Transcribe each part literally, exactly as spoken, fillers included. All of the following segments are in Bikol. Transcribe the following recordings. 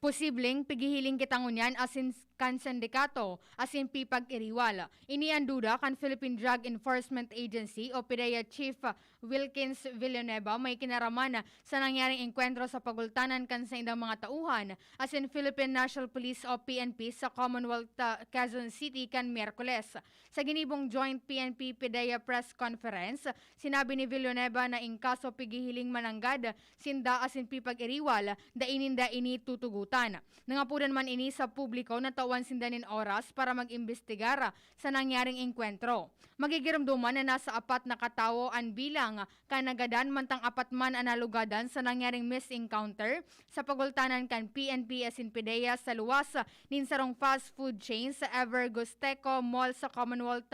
Posibleng pighihiling kita ngunyan asin kan sindikato asin pipag-iriwal. Ini an duda kan Philippine Drug Enforcement Agency o PDEA Chief Wilkins Villanueva may kinaraman sa nangyaring engkwentro sa pagultanan kan saindang mga tauhan asin Philippine National Police o P N P sa Commonwealth, ah, Quezon City kan Miyerkules. Sa ginibong joint P N P-PDEA press conference, sinabi ni Villanueva na in kaso pighihiling mananggad sinda asin pipag-iriwal, dai ninda ini tutugotan. Nangapodan man ini sa publiko na tawan sinda nin oras para mag-imbestigar sa nangyaring engkwentro. Magigiromdoman na nasa apat na katawo an bilang kan nagadan mantang apat man an nalugadan sa nangyaring missing encounter sa pagultanan kan P N P asin PDEA sa luwas nin sarong fast food chain sa Ever Gusteco Mall sa Commonwealth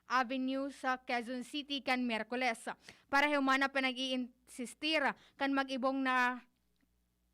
Avenue sa Quezon City kan Miyerkules. Pareho man na pinag-iinsistir kan mag-ibong na,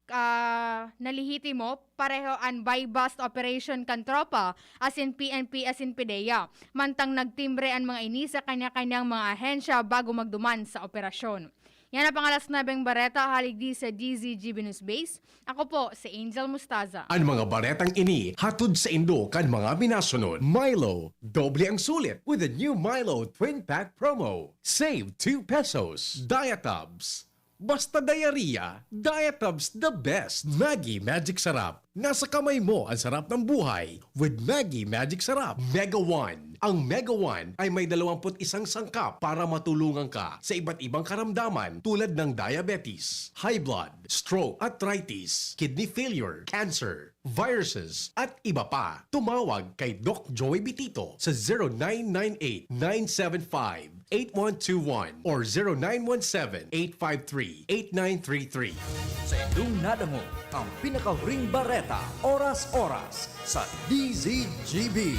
ah, nalehitimo, pareho an buy-bust operation kan tropa asin P N P asin PDEA. Mantang nagtimbre an mga ini sa kanya-kanyang mga ahensya bago magduman sa operasyon. Yan ang pang alas nuebeng bareta hali digdi sa D Z G B News Base. Ako po si Angel Mustaza. An mga baretang ini hatod saindo kan mga minasunod: Milo, doble ang sulit with the new Milo Twin Pack Promo. Save two pesos. Diatabs. Basta diarrhea, Diatabs the best. Maggi Magic Sarap. Nasa kamay mo ang sarap ng buhay with Maggi Magic Sarap. Mega One. Ang Mega One ay may dalawampu't isang sangkap para matulungan ka sa iba't ibang karamdaman tulad ng diabetes, high blood, stroke, arthritis, kidney failure, cancer, viruses, at iba pa. Tumawag kay Doc Joey Bitito sa zero nine nine eight, nine seven five, eight one two one or zero nine one seven, eight five three, eight nine three three. Sa indong nadangog ang pinakahuring bareta, oras-oras, sa D Z G B.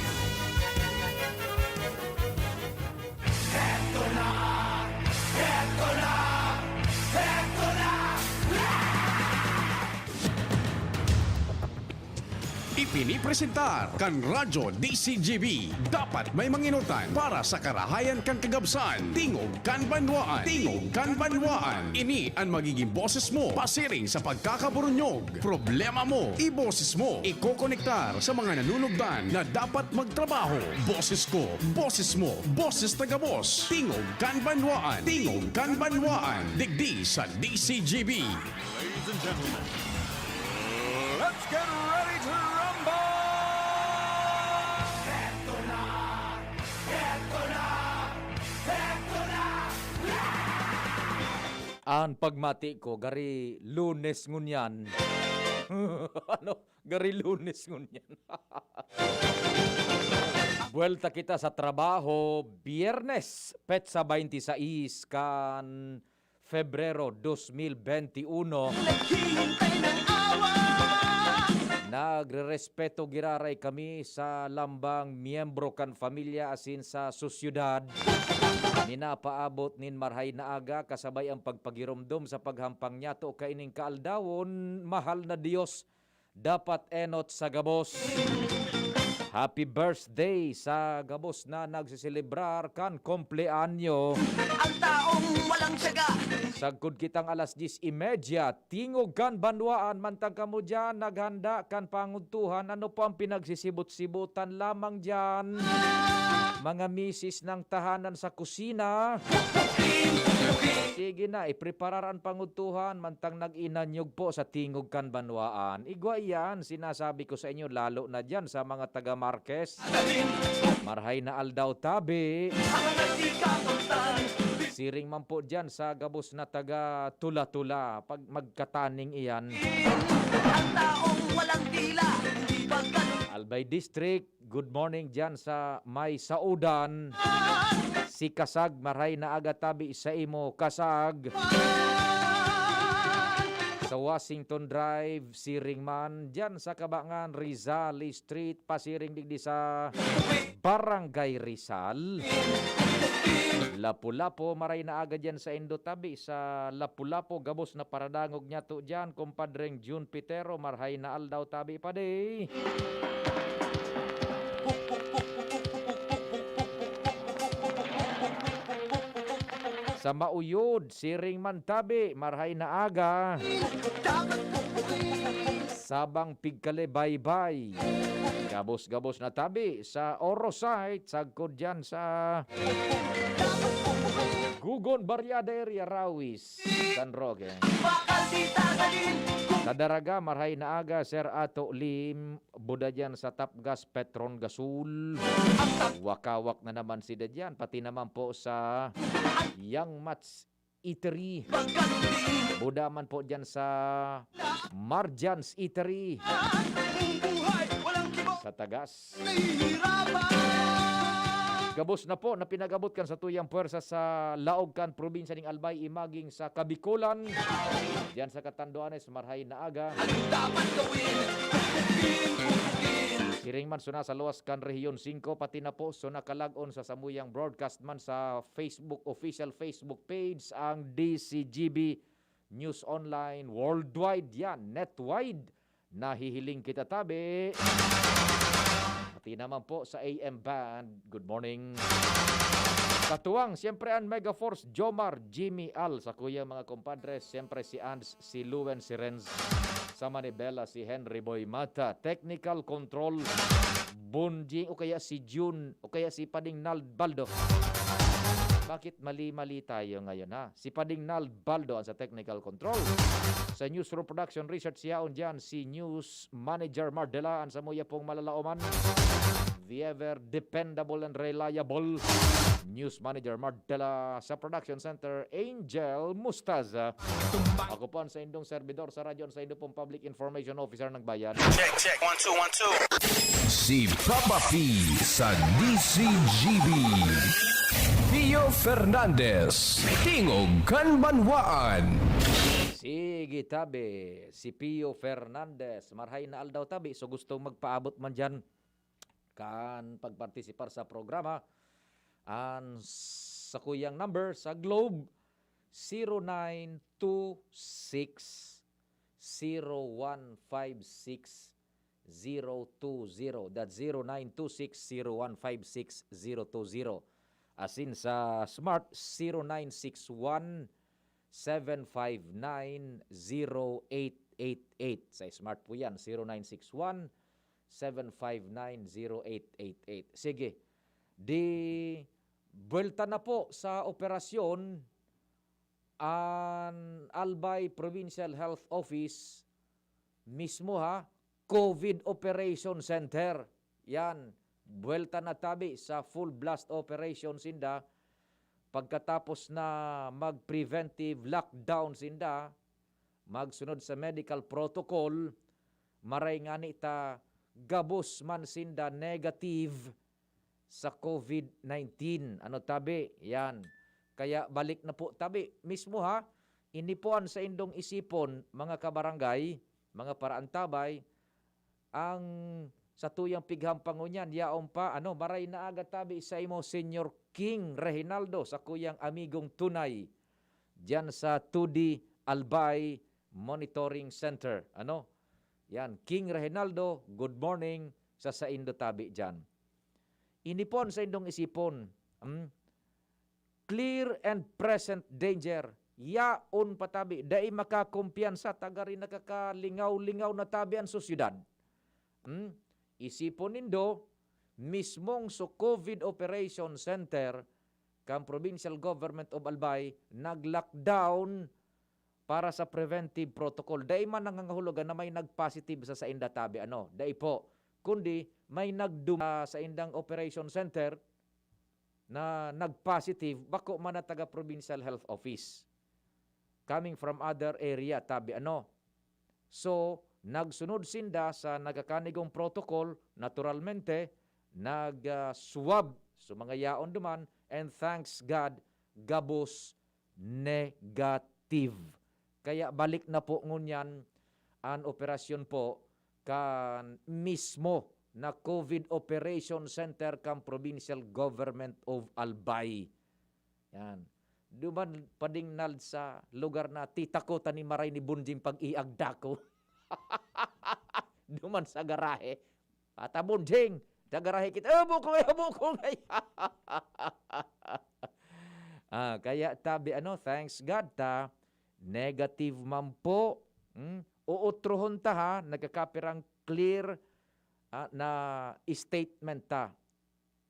Heto na! Heto na! Heto na! Ipinipresentar kan Radyo D Z G B. Dapat may manginutan para sa karahayan kan kagabsan. Tingog kan Banwaan. Tingog kan Banwaan. Ini an magiging boses mo pasiring sa pagkakaburunyog. Problema mo, iboses mo. Ikokonektar sa mga nanunugdan na dapat magtrabaho. Boses ko, boses mo, boses ta gabos. Tingog kan Banwaan. Tingog kan Banwaan. Digdi sa D Z G B. Ladies and gentlemen, let's get ready to rumble! An pagmati ko, gari Lunes ngunyan. Ano? Gari Lunes ngunyan. Buwelta kita sa trabaho, Biyernes, petsa twenty-six kan Febrero dos mil benti uno. Naghihintay ng awa. Nagrerespeto giraray kami sa lambang miyembro kan pamilya asin sa sosyedad. Minapaabot nin marhay na aga kasabay ang pagpagiromdom sa paghampang niyato kaining kaaldawon, mahal na Dios, dapat enot sa gabos. Happy birthday sa gabos na nagseselebrar kan kumpleanyo. Ang taong walang tiyaga. Sagkod kitang alas dyes y media, Tingog kan Banwaan, mantang kamo diyan naghanda kan pangudtuhan, ano po ang pinagsisibot-sibotan lamang diyan? Mga misis ng tahanan sa kusina. Sige na, ipreparar an pangudtuhan, mantang nag-inanyog po sa Tingog kan Banwaan. Igwa iyan, sinasabi ko sa inyo, lalo na diyan sa mga taga Marquez. Marhay na aldaw tabi. Siring man po diyan sa gabos na taga Tula-Tula, pag magkataning iyan. Ang taong walang dila, di pagkano- Albay District, good morning diyan sa may saudan. Si Kasag, marhay na aga tabi sa imo, Kasag. Sa Washington Drive, siring man diyan sa Kabangan, Rizal Street, pasiring digdi sa Barangay Rizal. Lapu-Lapu, marhay na aga diyan saindo tabi sa Lapu-Lapu, gabos na paradangog niyato diyan, kumpadreng Jun Pitero, marhay na aldaw tabi padi. Sa Mauyod, siring man tabi, marhay na aga. Tabang Pigkale, Baybay. Gabos-gabos na tabi sa Oro site, sagkod dyan sa Gugon Barriada area, Rawis, San Roque. Sa Daraga, marhay na aga, Sir Ato Lim, buda dyan sa Tapgas, Petron Gasol. Wakawak na naman sila dyan, pati naman po sa Young Mats Eatery. Buda man po dyan sa Marjan's Eatery sa Tagas. Gabos na po na pinagabot kan satuyang puwersa sa laog kan probinsya ning Albay, imaging sa Kabikolan. Diyan sa Catanduanes, marhay na aga. Siring man suna sa luwas kan Rehiyon singko, pati na po suna kalag-on sa samuyang broadcast man sa Facebook, official Facebook page, ang D C G B News Online Worldwide. Yan, netwide. Nahihiling kita tabi. Pati naman po sa A M band. Good morning. Katuwang, siyempre, ang Mega Force, Jomar, Jimmy, Al, sa kuyang mga compadres, siyempre si Ans, si Luen, si Renz, sa Manibela, si Henry Boy Mata, Technical Control, Bunjing, o kaya si June, o kaya si Pading Nald Baldo. Bakit mali-mali tayo ngayon, ha? Si Pading Nald Baldo ang sa technical control. Sa Newsroom Production Research, yaon dyan si News Manager Mardela, ang samuya pong malalaoman. The ever dependable and reliable News Manager Mardela. Sa Production Center, Angel Mustaza. Ako po ang sa indong servidor sa radyo, ang sa indo pong Public Information Officer ng Bayan. Check, check. One, two, one, two. Si Papa P sa D C G B. Pio Fernandez, Tingog kan Banwaan. Sige, tabi, si Pio Fernandez. Marhay na aldaw, tabi. So, gustong magpaabot man dyan kan pagpartisipar sa programa, ang sakuyang number sa Globe, zero nine two six, zero one five six, zero two zero. That's zero nine two six, zero one five six, zero two zero. Asin sa Smart, zero nine six one, seven five nine, zero eight eight eight. Sa Smart po yan, zero nine six one, seven five nine, zero eight eight eight. Sige, di buwelta na po sa operasyon an Albay Provincial Health Office mismo, ha, COVID Operation Center. Yan, buwelta na tabi sa full blast operation sinda. Pagkatapos na mag-preventive lockdown sinda, magsunod sa medical protocol, maray ngani ta gabos man sinda negative sa COVID nineteen. Ano tabi? Yan. Kaya balik na po tabi. Mismo, ha, ini po an saindong isipon, mga kabarangay, mga paraantabay, ang satuyang pighampangon niyan, yaon pa, ano, maray na aga tabi sa imo, Señor King Reginaldo, sa kuyang amigong tunay, diyan sa two D Albay Monitoring Center. Ano? Yan, King Reginaldo, good morning sa saindo tabi diyan. Ini po an saindong isipon. Hmm? Clear and present danger. Yaon pa tabi, dai makakumpiyansa, tagari nakakalingaw-lingaw na tabi an sosyedad. Hmm? Isipon nindo, mismong sa COVID Operation Center kan Provincial Government of Albay, nag-lockdown para sa preventive protocol. Dai man nangangahulugan na may nag-positive sa sainda tabi, ano, dai po. Kundi may nagdum-, sa saindang operation center na nag-positive, bako man na taga Provincial Health Office. Coming from other area, tabi, ano. So, nagsunod sinda sa nagakanigong protocol, naturalmente, nag, ah, swab sa mga yaon duman, and thanks God, gabos negative. Kaya balik na po ngunyan an operasyon po kan mismo na COVID Operation Center kan Provincial Government of Albay. Yan. Duman padingnal sa lugar na titakotan ni maray ni Bunjing pag-iagda ko. Duman sa garahe. Ata Bunjing, sa garahe kita. "Eh, bukong, eh, bukong, eh." Ah, kaya tabi, ano, thanks God ta, negative man po. Hmm? Uutrohon ta, ha, nagkakapirang clear, ah, na statement ta.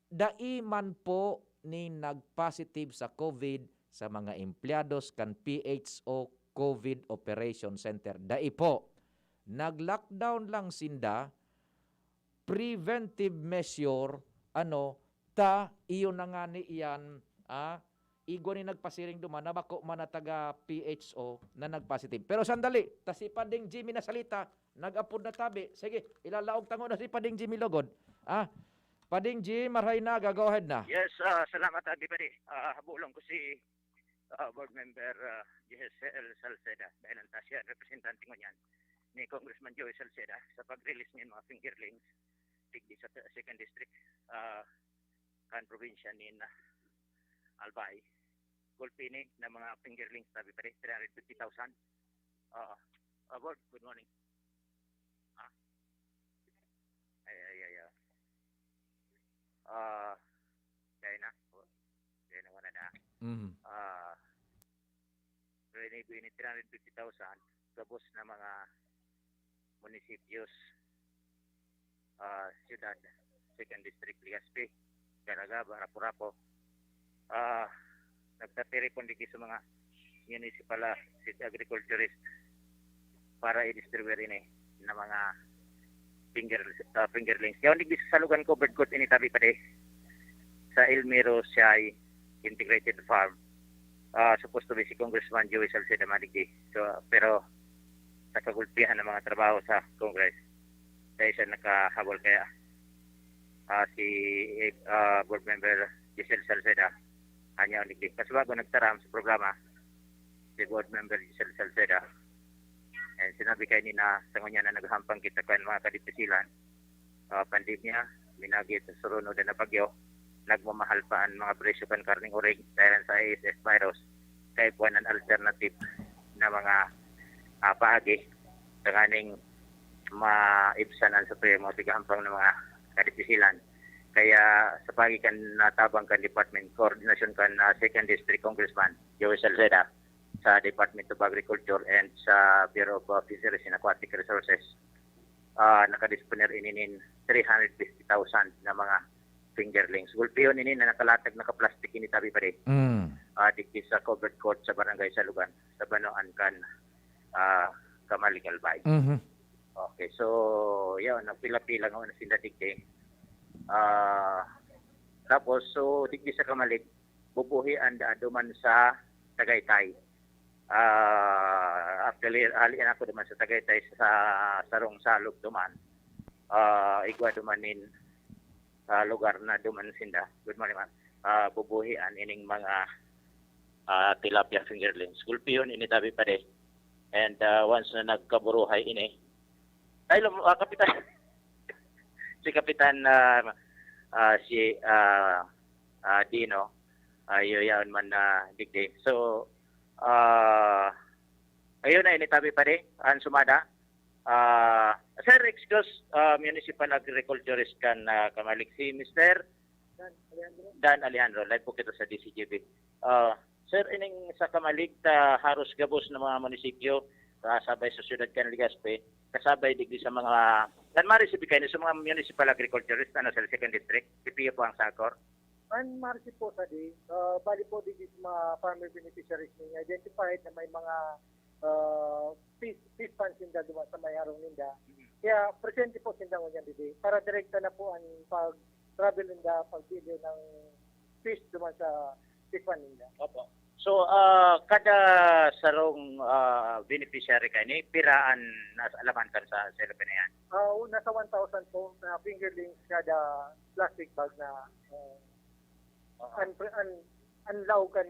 Dai man po nin nag-positive sa COVID sa mga empleyados kan P H O COVID Operation Center. Dai po. Nag-lockdown lang sinda, preventive measure, ano, ta, iyo na ngani iyan, ah, igwa ni nagpasiring duman na bako man na taga P H O na nag-positive. Pero sandali, ta si Pading Jimmy nasalita, nag-apod na tabi. Sige, ilalaog tango na si Pading Jimmy logod. Ah, Pading Jim, maray na, go ahead na. Yes, ah, salamat, Abi Padi. Ah, habulong ko si ah, Board Member ah, Giselle Salceda, dahil ang siya representante ngunyan ni Congressman Joey Salceda sa pag-release niyan mga fingerlings digdi sa second district ah, kan probinsya ni Albay. Gulpi ni na mga fingerlings, sabi pa rin, three hundred fifty thousand. Ah, ah, Board, good morning. Ah, ay, ay, ay, ah. Ah, kaya na. Oh, kaya na, wala na. Mhm. Ah, pero ini, ini three hundred fifty thousand, gabos na mga munisipios, ah, siyudad, second district, Legazpi, Caraga, Rapu-Rapu. Ah, nagtatiripon digdi sa mga municipal ah, agriculturist para i-distribute ini na mga finger, ah, fingerlings. Yaon digdi sa Salugan Covered Court ini, tabi pa di sa Elmiro Siay Integrated Farm. Ah, supposed to be si Congressman Joey Salceda man digdi. So, pero sa kagulpihan ng mga trabaho sa Congress, dahil siya nakahabol kaya ah, si ah, Board Member Giselle Salceda. Kanya ang digdi. Kasi bago nagtaram sa programa, si Board Member Giselle Salceda, and sinabi kayo ni na sa ngunyan na naghahampang kita kan mga kadipisilan, ah, pandemya, minagit sa surunod na bagyo, nagmamahal pa ang mga presyo kan karning urig dahil sa I S F virus. Kaya po ang alternative na mga ah, paagi tanganing maibsan ang supremo tigahampang ng mga kadipisilan. Kaya sa paagi kan natabang kan department, koordinasyon kan ah, second District Congressman Joey Salceda sa Department of Agriculture and sa Bureau of ah, Fisheries and Aquatic Resources, ah, nakadisponer ini nin three hundred fifty thousand na mga fingerlings. Gulpihon ini na nakalatag, naka-plastic ini, tabi pa di. Mm. Ah, digdi sa covered court sa barangay Salugan, sa Banoan kan ah, Camalig, Albay. Mhm. Okay, so, yun, nagpila-pila nga na sila digdi. Ah, tapos, so, digdi sa Camalig, bubuhi ang daan duman sa Tagaytay. Ah, actually, hali na ako duman sa Tagaytay sa sarong salog duman. Ah, igwa duman nin ah, lugar na duman sinda. Good morning, ma'am. Ah, bubuhian ining mga ah, tilapia fingerlings. Gulpihon ini, tabi pa di. And ah, once na nagkaburuhay ini, ay, lum- ah, Kapitan, si Kapitan ah, ah, si ah, ah, Dino, uh, yaon man na digdi. So, ah, ayun na, ini, tabi pa di, ang sumada. Ah, sir, excuse, ah, municipal agriculturist kan ah, Camalig, si Mister Dan Alejandro. Live po kita sa D C G B. Ah, sir, ining sa Camalig, ta haros gabos na mga munisipyo, kasabay sa siyudad kan Legazpi, kasabay digdi sa mga, kan ma-receive kayo sa mga municipal agriculturist, ano, sa second district, si Pio po ang sakor. Ang ma-receive po sa di, ah, bali po digdi sa mga farmer beneficiaries ninyo, identified na may mga ah, fish, fish pond sinda duman sa may harong ninda. Kaya presente po sinda ngunyan digdi para direkta na po ang pag-travel ninda, pagbilin ng fish duman sa fish pond ninda. Opo. So, ah, kada sarong ah, beneficiary kaini, pira an nas- alaman kan sa selopin na yan? Ah, nasa one thousand po na fingerlings kada plastic bag na uh, Oo. an, an, anlaw kan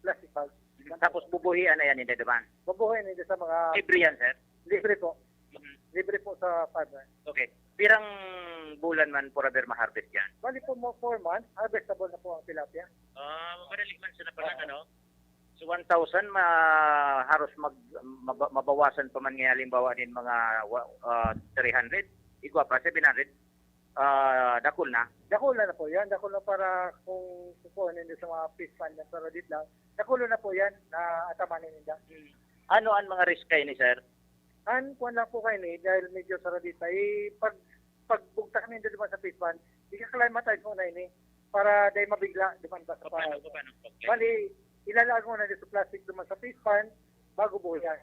plastic bag. Tapos bubuhian na yan, hindi naman. Bubuhay ninda sa mga Libre yan, sir. Libre po. Libre po sa farmer. Okay. Pirang bulan man forever ma-harvest yan? Bali po mo four months, harvestable na po ang tilapia. Ah, madali man sa napalag, ano? So, one thousand, ma haros mag, maba- mabawasan pa man nga, halimbawa, din mga wa- ah, three hundred, igwa pa, seven hundred, ah, dakul na. Dakul na na po yan. Dakul na para kung kukuha ninyo sa mga fish pond na pero dit lang. Dakul na po yan na atamanin ninda. Ano ang mga risk kayo ni sir? An kuwan lang po kaini, dahil medyo saradita, eh, pag, pagbugtak ninda duman sa fish pond, i-acclimatize muna ini para da'y mabigla duman ba sa Paano, pa-, paano? Okay. Bali, ilalaag muna dito sa plastic duman sa fish pond bago buhian.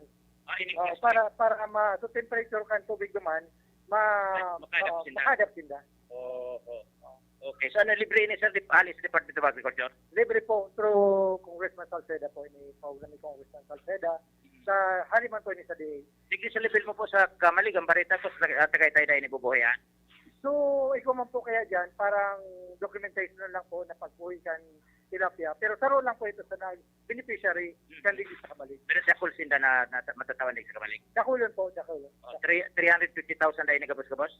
Ah, ining Oh, plastic. para, para ma-, so temperature kan tubig duman, ma-, Maka-adapt oh, sinda. maka-adapt sinda. Oo. Okay. So, ano, libre ini, sir, dip-, hali sa Department of Agriculture? Libre po through Congressman Salceda po, ini, paulan ni Congressman Salceda. Mm. Sa hali man po ini sa D A. Digdi sa level mo po sa Camalig, ang bareta ko sa, ah, Tagaytay dahil ni bubuhay, ah. So, ikaw man po kaya dyan, parang documentation na lang po na pagbuhay kan tilapia. Pero saro lang po ito sa nag-, beneficiary Mm. kan digdi sa Camalig. Pero sa Kul Sinda na, na matatawan din sa Camalig? Dakulon po, dakulon. Oh, three, three hundred fifty thousand dahil ni gabos-gabos?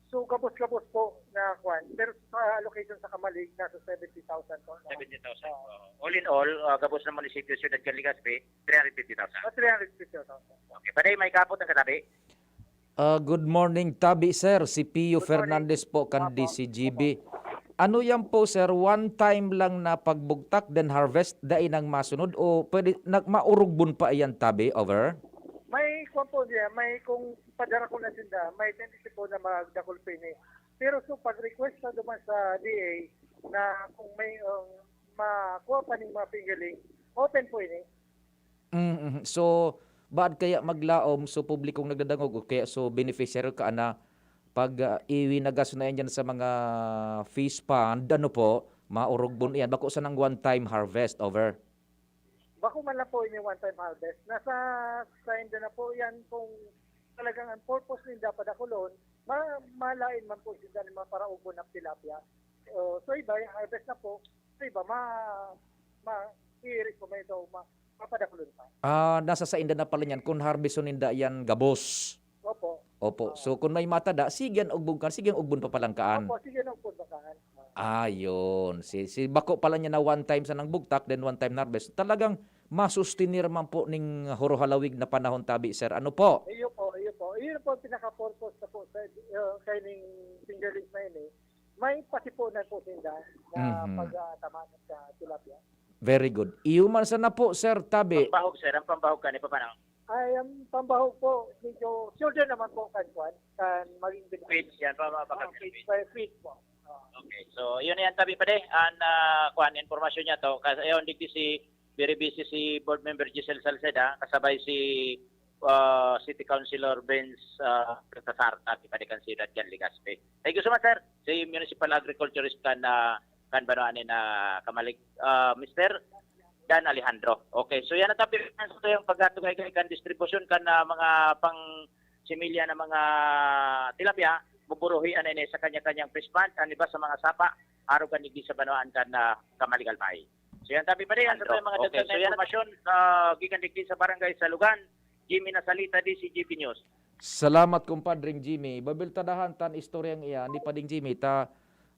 So, gabos-gabos po na kwan. Pero sa allocation sa Camalig, nasa seventy thousand po. Seventy thousand. Oo. Oo. All in all, ah, gabos na munisipyo, Siyudad kan Legazpi, three hundred fifty thousand. Ah, three hundred fifty thousand. Okay. Paday, may kapot ang katabi? Ah, good morning, Tabi, sir. Si Pio Good morning. Fernandez po, kan Opo. D C G B. Opo. Ano yan po, sir? One time lang na pagbugtak, then harvest, dai nang masunod? O pwede, nag-, maurugbon pa iyan, Tabi? Over? May kwan po niya, may kung padara ko na sinda, may tendency po na magdakul pa ini. Pero so, pag-request na duman sa D A na kung may, um, makuha pa ning mga fingerling, open po ini. Mm, mhm. So, baad kaya maglaom, so, publikong nagdadangog o kaya so, beneficiary ka na pag, ah, iwinagas na yan dyan sa mga fish pond, ano po, maurugbon iyan. Bako sanang one-time harvest, over. Bako man lang po ini one-time harvest. Nasa sa inda na po yan kung talagang ang purpose ninda padakulon, ma-, malain man po sinda ni mga paraugbon ng tilapia. Oh, so iba, harvest na po. So iba, ma-, ma-, iirit po may ito, ma-, mapadakulon pa. Ah, nasa sainda na pala niyan kung harveston ninda yan gabos. Opo. Opo. Oo. So, kung may matada, sige ang ugbon kan, sige ang ugbon pa palang kaan. Opo, sige ang ugbon pa kaan. Ah. Ah, yun. Si, si bako pala niya na one time sa nang bugtak, then one time na harvest. Talagang masustenir man po ning huro-halawig na panahon, Tabi, sir. Ano po? Iyo po, iyo po. Iyon po ang pinaka-purpose na po sa, uh, kaining fingerlings na ini. May pasipunan po sinda na Mhm. pag, ah, tama sa tilapia. Very good. Iyo man sana po, sir, Tabi. Pambahog, sir. Ang pambahog kani, paano? Ay, ang pambahog po, medyo shoulder naman po kan kwan, kan maging Feeds yan, pa, pa, pa, Ah, feeds by feeds po. Ah. Okay. So, yun yan, Tabi, pade. Ang, ah, kwan, impormasyon niya to. Kasi, ayun, digdi si, very busy si Board Member Giselle Salceda, kasabay si, ah, City Councilor Vince, ah, Baltasar, Tabi, pade kan Siyudad kan Legazpi. Thank you so much, sir. Si Municipal Agriculturist kan, ah, kan banwaan ni na Camalig, ah, Mister Dan Alejandro. Okay, so yan ang topic sa yung pagkatugay kan distribusyon kan, ah, mga pang similya ng mga tilapia, buburuhian na ini sa kanya-kanyang fish pond, ang iba sa mga sapa, arog kan digdi sa banwaan kan, ah, Camalig, Albay. So yan, Tabi, pade, yan sa Andro. Mga Okay, dagdag na so yan ang impormasyon, ah, gikan digdi sa Barangay Salugan, Jimmy Nasalita, D C G B News. Salamat, kumpadring Jimmy. Babiltadahan tan istoryang iyan ni Pading Jimmy, ta,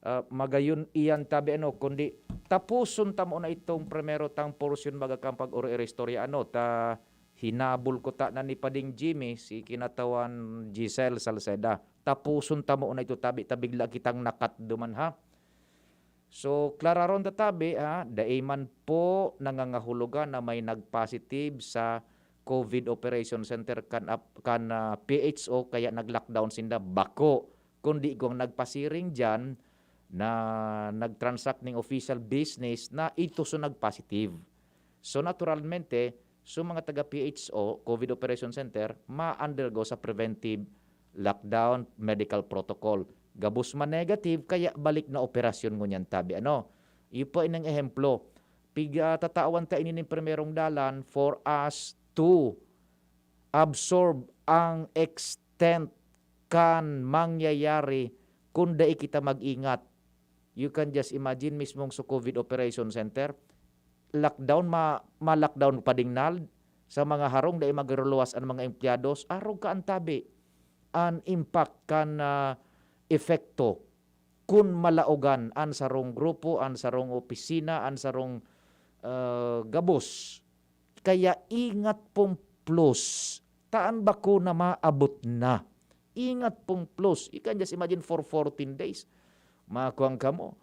ah, magayon iyan, Tabi, ano, kundi tapuson ta muna itong primero tang porsyon baga kan pag-oro-oro istorya, ano, ta hinabol ko ta na ni Pading Jimmy, si kinatawan Giselle Salceda. Tapuson ta muna ito, Tabi, ta bigla kitang nakat duman, ha? So, klararon ta, Tabi, ha, dai man po nangangahulugan na may nag-positive sa COVID Operation Center kan ap-, kan, ah, P H O kaya nag-lockdown sinda. Bako, kundi igwang nagpasiring diyan na nag-transact ning official business na ito so nag-positive. So, naturalmente, so mga taga P H O, COVID Operation Center, ma-undergo sa preventive lockdown medical protocol. Gabos man negative, kaya balik na operasyon ngunyan, Tabi. Ano? Iyo po inang ehemplo. Piga tatawan ta ini ning primerong dalan for us to absorb ang extent kan mangyayari kun dai kita mag-ingat. You can just imagine, mismong sa COVID Operation Center, lockdown, ma-, ma-lockdown pa ding nald, sa mga harong, dai magruluwas an mga empleyados, arog ka an tabi, an impact kan, ah, epekto kun malaogan an sarong grupo, an sarong opisina, an sarong, ah, gabos. Kaya ingat pong plus, ta an bakuna maabot na. Ingat pong plus. You can just imagine for fourteen days. Makuwang kamo,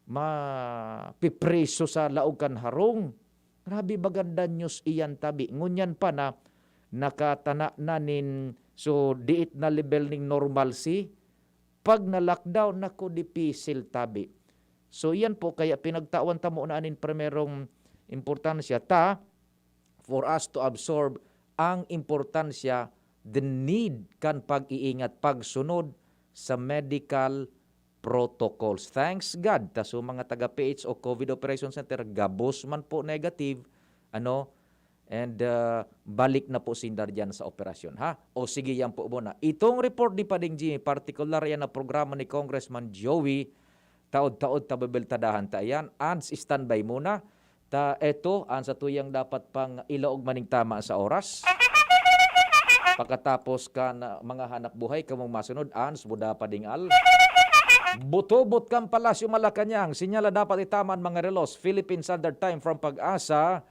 mapipriso sa laog kan harong. Grabe, baga dannyos iyan tabi. Ngunyan pa na nakatana na nin, so, diit na level ning normalcy. Pag na-lockdown, naku, dipisil tabi. So, iyan po, kaya pinagtawan ta muna nin primerong importansya ta, for us to absorb ang importansya, the need kan pag-iingat, pagsunod sa medical protocols. Thanks God, ta so mga taga P H O COVID Operation Center, gabos man po negative, ano, and, ah, balik na po sinda diyan sa operasyon, ha? O sige, yan po muna. Itong report ni Pading Jimmy, partikular yan na programa ni Congressman Joey, taod-taod ta bebeltadahan ta yan. Ads, standby muna. Ta eto, an satuyang dapat pang ilaog maning tama sa oras. Pakatapos kan mga hanap buhay, kamong masunod, Ans, Buda Padingal. Butobot kan Palasyo Malacañang, sinyala dapat itama an mga relos. Philippine Standard Time from Pag-asa,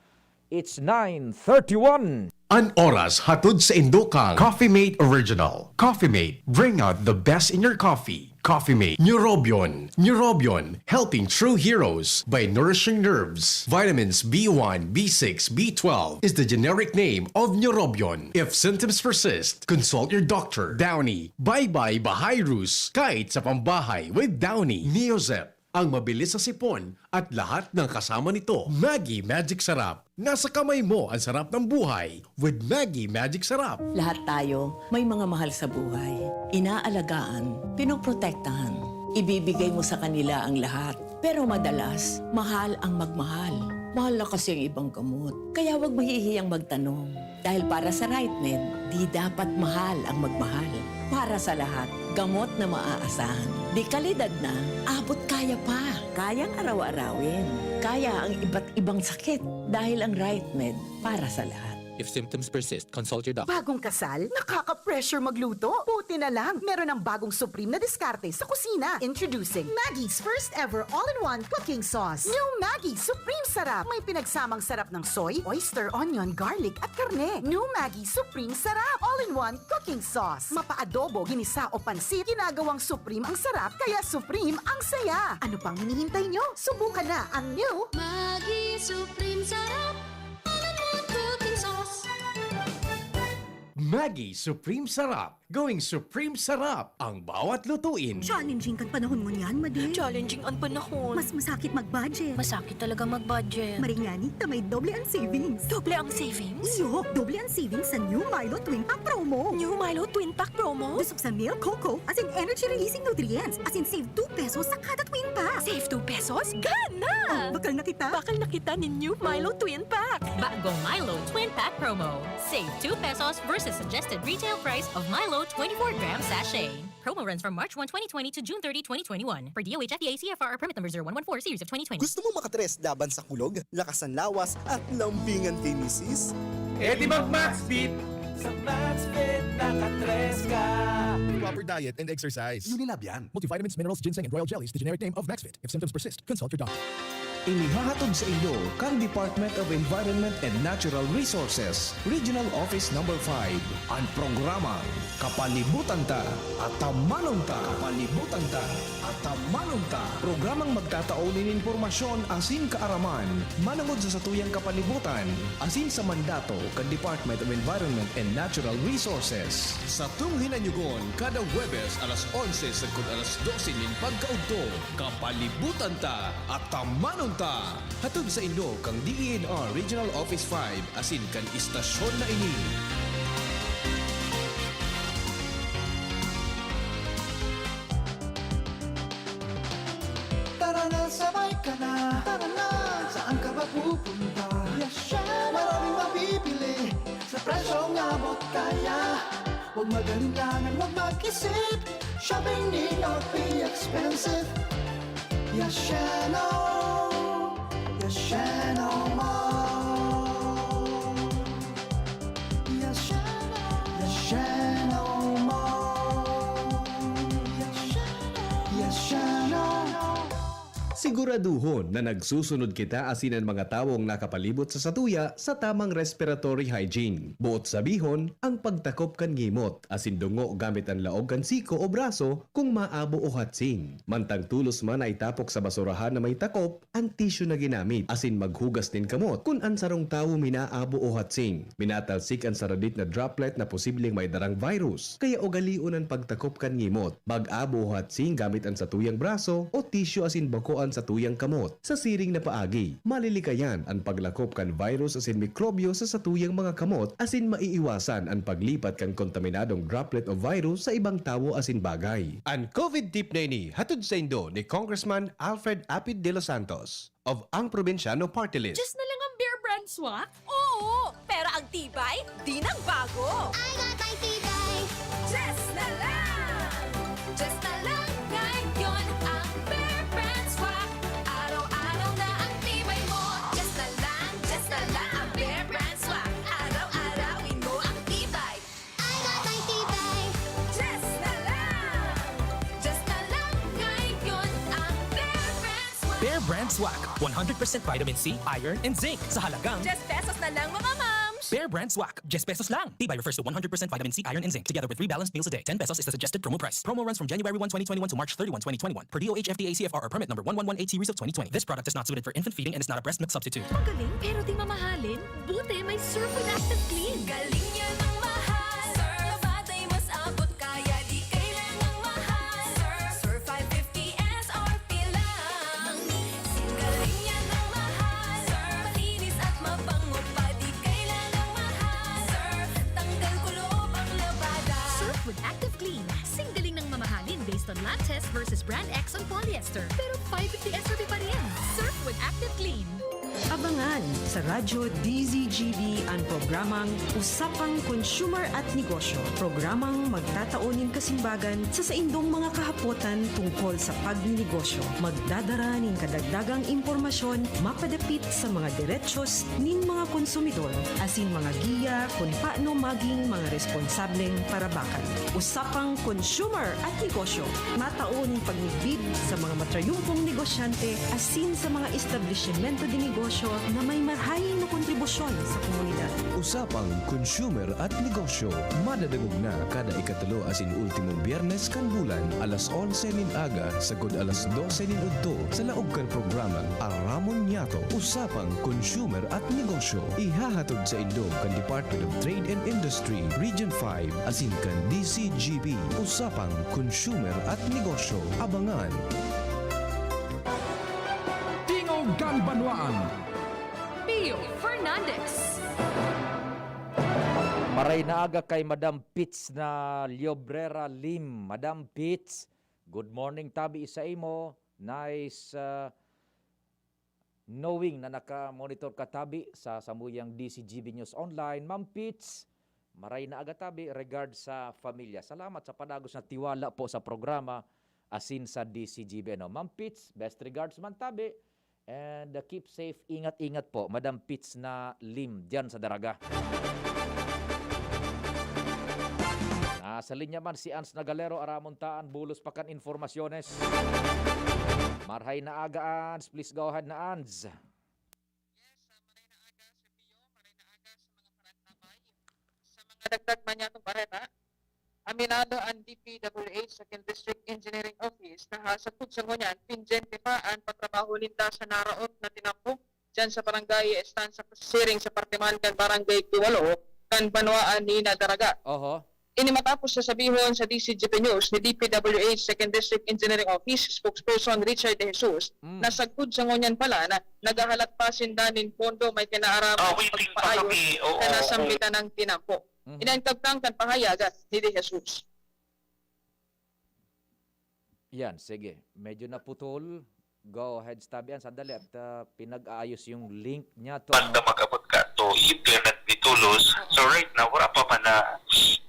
it's nine thirty-one. An oras hatod sa indo kan Coffee Mate Original. Coffee Mate, bring out the best in your coffee. Coffee Mate, Neurobion. Neurobion, helping true heroes by nourishing nerves. Vitamins B one, B six, B twelve is the generic name of Neurobion. If symptoms persist, consult your doctor. Downy, bye-bye bahay rus, kahit sa pambahay with Downy. Neozep, ang mabilis sa sipon at lahat ng kasama nito. Maggi Magic Sarap, nasa kamay mo ang sarap ng buhay with Maggi Magic Sarap. Lahat tayo may mga mahal sa buhay. Inaalagaan, pinoprotektahan. Ibibigay mo sa kanila ang lahat. Pero madalas, mahal ang magmahal. Mahal na kasi ang ibang gamot. Kaya wag mahihiyang magtanong. Dahil para sa Rightmed, di dapat mahal ang magmahal. Para sa lahat, gamot na maaasahan. Dekalidad na, abot kaya pa. Kayang araw-arawin. Kaya ang iba't ibang sakit dahil ang Rightmed para sa lahat. If symptoms persist, consult your doctor. Bagong kasal? Nakaka-pressure magluto? Buti na lang, meron ng bagong supreme na diskarte sa kusina. Introducing Maggi's first ever all-in-one cooking sauce. New Maggi Supreme Sarap. May pinagsamang sarap ng soy, oyster, onion, garlic, at karne. New Maggi Supreme Sarap. All-in-one cooking sauce. Mapa-adobo, ginisa o pansit, ginagawang supreme ang sarap, kaya supreme ang saya. Ano pang hinihintay nyo? Subukan na ang new Maggi Supreme Sarap. All-in-one cooking sauce. Maggi Supreme Sarap. Going Supreme Sarap ang bawat lutuin. Challenging kan panahon ngunyan, Madi. Challenging an panahon. Mas masakit mag-budget. Masakit talaga mag-budget. Maring ngani ta may doble ang savings. Doble ang savings? Iyo, doble ang savings sa new Milo Twin Pack Promo. New Milo Twin Pack Promo? Busog sa milk, cocoa, asin energy-releasing nutrients. Asin save two pesos sa kada Twin Pack. Save two pesos? Gana! Oh, bakal na kita. Bakal na kita nin new Milo Twin Pack. Bagong Milo Twin Pack Promo. Save two pesos versus suggested retail price of Milo twenty-four gram sachet. Promo runs from March one, twenty twenty to June thirty, twenty twenty-one. Per D O H F D A C F R, permit number zero one one four series of twenty twenty. Gusto mo makatres laban sa kulog, lakas ng lawas, at lambingan kay misis? E di mag-Maxfit! Sa Maxfit, nakatres ka! Proper diet and exercise. Unilab yan. Multivitamins, minerals, ginseng, and royal jellies, the generic name of Maxfit. If symptoms persist, consult your doctor. Inihahatod sa inyo kan Department of Environment and Natural Resources, Regional Office Number five, an programang Kapalibutan Ta, Atamanon Ta. Kapalibutan Ta, Atamanon Ta. Programang magtatao nin impormasyon asin kaaraman manangod sa satuyang kapalibutan asin sa mandato kan Department of Environment and Natural Resources. Satong hinanyugon kada Huwebes alas onse sagkod alas dose nin pagkaudto. Kapalibutan Ta, Atamanon Ta! Hatod sa inyo kan D E N R Regional Office five asin kan istasyon na ini. Tara na, sabay ka na. Tara na. Saan ka ba pupunta? Yes, syempre. Maraming mabibili sa presyong abot kaya. Huwag mag-alinlangan, huwag mag-isip. Shopping need not be expensive. Yashano, Yashano Mall. Yashano, Yashano Mall. Yashano, Yashano. Siguraduhon na nagsusunod kita asin an mga tawong nakapalibot sa satuya sa tamang respiratory hygiene. Boot sabihon, ang pagtakop kan ngimot asin dungo gamit an laog kan siko o braso kung maabo o hatsing. Mantang tolos man na itapok sa basurahan na may takop an tisyu na ginamit asin maghugas nin kamot kun an sarong tawo minaabo o hatsing. Minatalsik an saradit na droplet na posibleng may darang virus, kaya ugalion an pagtakop kan ngimot. Mag-abo o hatsing gamit an satuyang braso o tisyu asin bako an satuyang kamot. Sa siring na paagi, malilikayan an paglakop kan virus asin mikrobyo sa satuyang mga kamot asin maiiwasan an paglipat kan kontaminadong droplet o virus sa ibang tawo asin bagay. An COVID tip na ini hatod saindo ni Congressman Alfred Apid de los Santos of Ang Probinsyano Party List. Just na lang ang Bear Brand Swak? Oo! Pero ang tibay, di nagbago. I got my tibay. Just na lang! Just na lang ngayon ang Bear Brand Swak. Araw-araw na ang tibay mo. Just na lang, just na lang ang Bear Brand Swak. Araw-arawin mo ang tibay. I got my tibay. Just na lang. Just na lang ngayon ang Bear Brand Swak. Bear Brand Swak, one hundred percent vitamin C, iron, and zinc sa halagang Just pesos na lang, mga mams! Bear Brand Swak, just pesos lang. Tibay refers to one hundred percent vitamin C, iron, and zinc, together with three balanced meals a day. Ten pesos is the suggested promo price. Promo runs from January one, twenty twenty-one to March thirty-one, twenty twenty-one, per D O H F D A C F R or permit number one one one eight series of twenty twenty. This product is not suited for infant feeding and is not a breast milk substitute. Magaling, pero di mamahalin? Buti may Surf with Active Clean. Galing yan ang mahal. Surf, batay mas abot, kaya di kailangang mahal. Surf, Surf five fifty S R P lang. Singgaling yan ang mahal. Surf, malinis at mabango pa, di kailangang mahal. Surf, tanggal kulob ang labada. Surf with Active Clean. Singgaling ng mamahalin based on lab test versus brand X on polyester. Pero five fifty S R P pa rin. Surf with Active Clean. Abangan sa Radyo D Z G B an programang Usapang Consumer at Negosyo. Programang magtatao nin kasimbagan sa saindong mga kahapotan tungkol sa pagninegosyo. Magdadara nin kadagdagang impormasyon mapadapit sa mga derechos nin mga konsumidor asin mga giya kun paano maging mga responsableng parabakan. Usapang Consumer at Negosyo. Matao nin pagmidbid sa mga matrayumpong negosyante asin sa mga establisimento de negosyo na may marahay na kontribusyon sa komunidad. Usapang Consumer at Negosyo, madadangog na kada ikatulo asin ultimong Biyernes kan bulan, alas onse nin aga sagkod alas dose nin udto, sa laog kan programang Aramon Niyato, Usapang Consumer at Negosyo. Ihahatod saindo kan Department of Trade and Industry, Region five, asin kan D C G B, Usapang Consumer at Negosyo. Abangan! Tingog kan Banwaan. Pio Fernandez. Maray na aga kay Madam Pits na Liobrera Lim. Madam Pits, good morning tabi sa imo. Nice, ah, knowing na naka-monitor ka tabi sa samuyang D C G B News Online. Ma'am Pits, maray na aga tabi, regard sa pamilya. Salamat sa padagos na tiwala po sa programa asin sa D C G B, no? Ma'am Pits, best regards man tabi. And, uh, keep safe, ingat-ingat po, Madam Pits na Lim, diyan sa Daraga. Nasa linya man si Ans Nagalero, aramon ta an bulos pa kan impormasyones. Marhay na aga, Ans. Please go ahead na, Ans. Yes, ah, maray na aga, Sir Pio. Maray na aga sa mga parantabay. Sa mga dagdag man niyatong bareta, aminado an D P W H Second District Engineering Office na hasagkod sa ngunyan, pendyente pa an patrabaho ninda sa naraot na tinampo diyan sa Barangay Estancia Siring sa parte man kan Barangay Kiwalo kan banwaan ni Nadaraga. Oho. Ini matapos sa sabihon sa D C G P News ni D P W H Second District Engineering Office Spokesperson Richard De Jesus Mm. na sagkod sa ngunyan pala na naghahalat pa sinda nin pondo may kinaaraman Ah, sa waiting pa pagpaayos kami. Oo, sa oo. nasambitan ng tinampo. Mhm. Inangkabtang kan pahayag ni De Jesus. Yan, sige. Medyo naputol. Go ahead, Stabian, sandali at, ah, pinag-aayos yung link niya to, Basta no? mag-abot ka to, i-implement ni Tulos. So right now, wala pa man na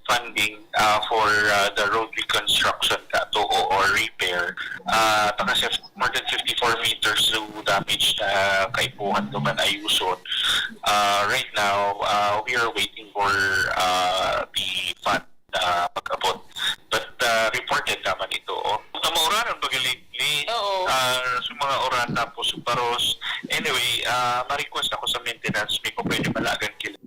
funding, ah, for, ah, the road reconstruction ka to o, or repair. Ah, ta kasi more than fifty-four meters to damage na kaipuhan to man ayuson. Ah, right now, ah, we are waiting for, ah, the fund na pag-abot. But, ah, reported naman ito. Oh. Sa mauranan ba galing ni, Oo. ah, sa mga orata Ros. Anyway, ah, ma-request ako sa maintenance mi kung pwede malagan kila.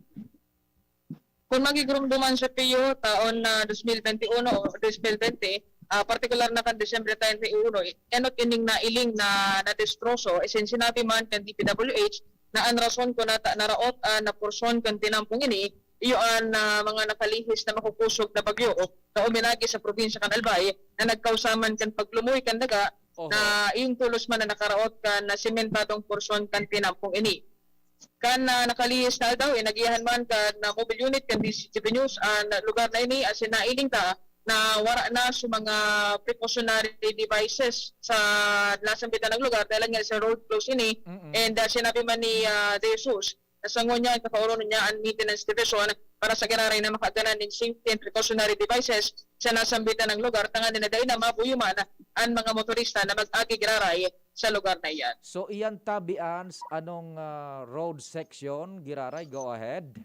Kun magigurumduman sa P U taon na dos mil bente uno o dos mil bente, ah, partikular na kan Disyembre treinta y uno, enot ining nailing na nadestroso, asin sinabi man kan D P W H na an rason kun nata naraot an na porsyon kan tinampong ini, iyo an, ah, mga nakalihis na makukosog na bagyo na uminagi sa probinsya kan Albay na nagkausa man kan paglumoy kan daga Oho. na iyong tolos man na nakaraot kan na sementadong porsyon kan tinampong ini. Kan, ah, nakalihis na aldaw, inagihan man kan, ah, mobile unit kan D C T V News an lugar na ini asin nailing ta na wara na sa mga precautionary devices sa nasambitan na lugar dahil nga sa road close ini. Mm-mm. And, ah, sinabi man ni, ah, De Jesus na sa ngunyan, kakaoronon niya an maintenance division para sa giraray na makaganan nin safety and precautionary devices sa nasambitan na lugar, tanganing na dai na mabuyuman an mga motorista na mag-agi giraray sa lugar na iyan. So, iyan tabi, Ans, anong, ah, road section, giraray? Go ahead.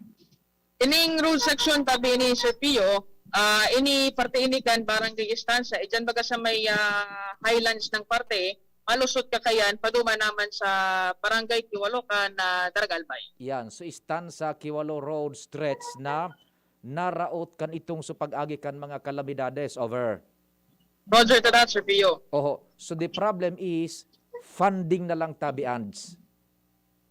Ining road section tabi ni Sir Pio, ah, ini parte ini kan Barangay Estancia. Idiyan baga sa may, ah, highlands ng parte, malusot ka kayan, paduman naman sa Barangay Kiwalo kan, ah, Daraga Albay. Yan, so Estancia, Kiwalo Road stretch na naraot kan itong sa pag-agi kan mga kalamidades. Over. Roger to that, Sir Pio. Oho. So the problem is, funding na lang tabi, Ans.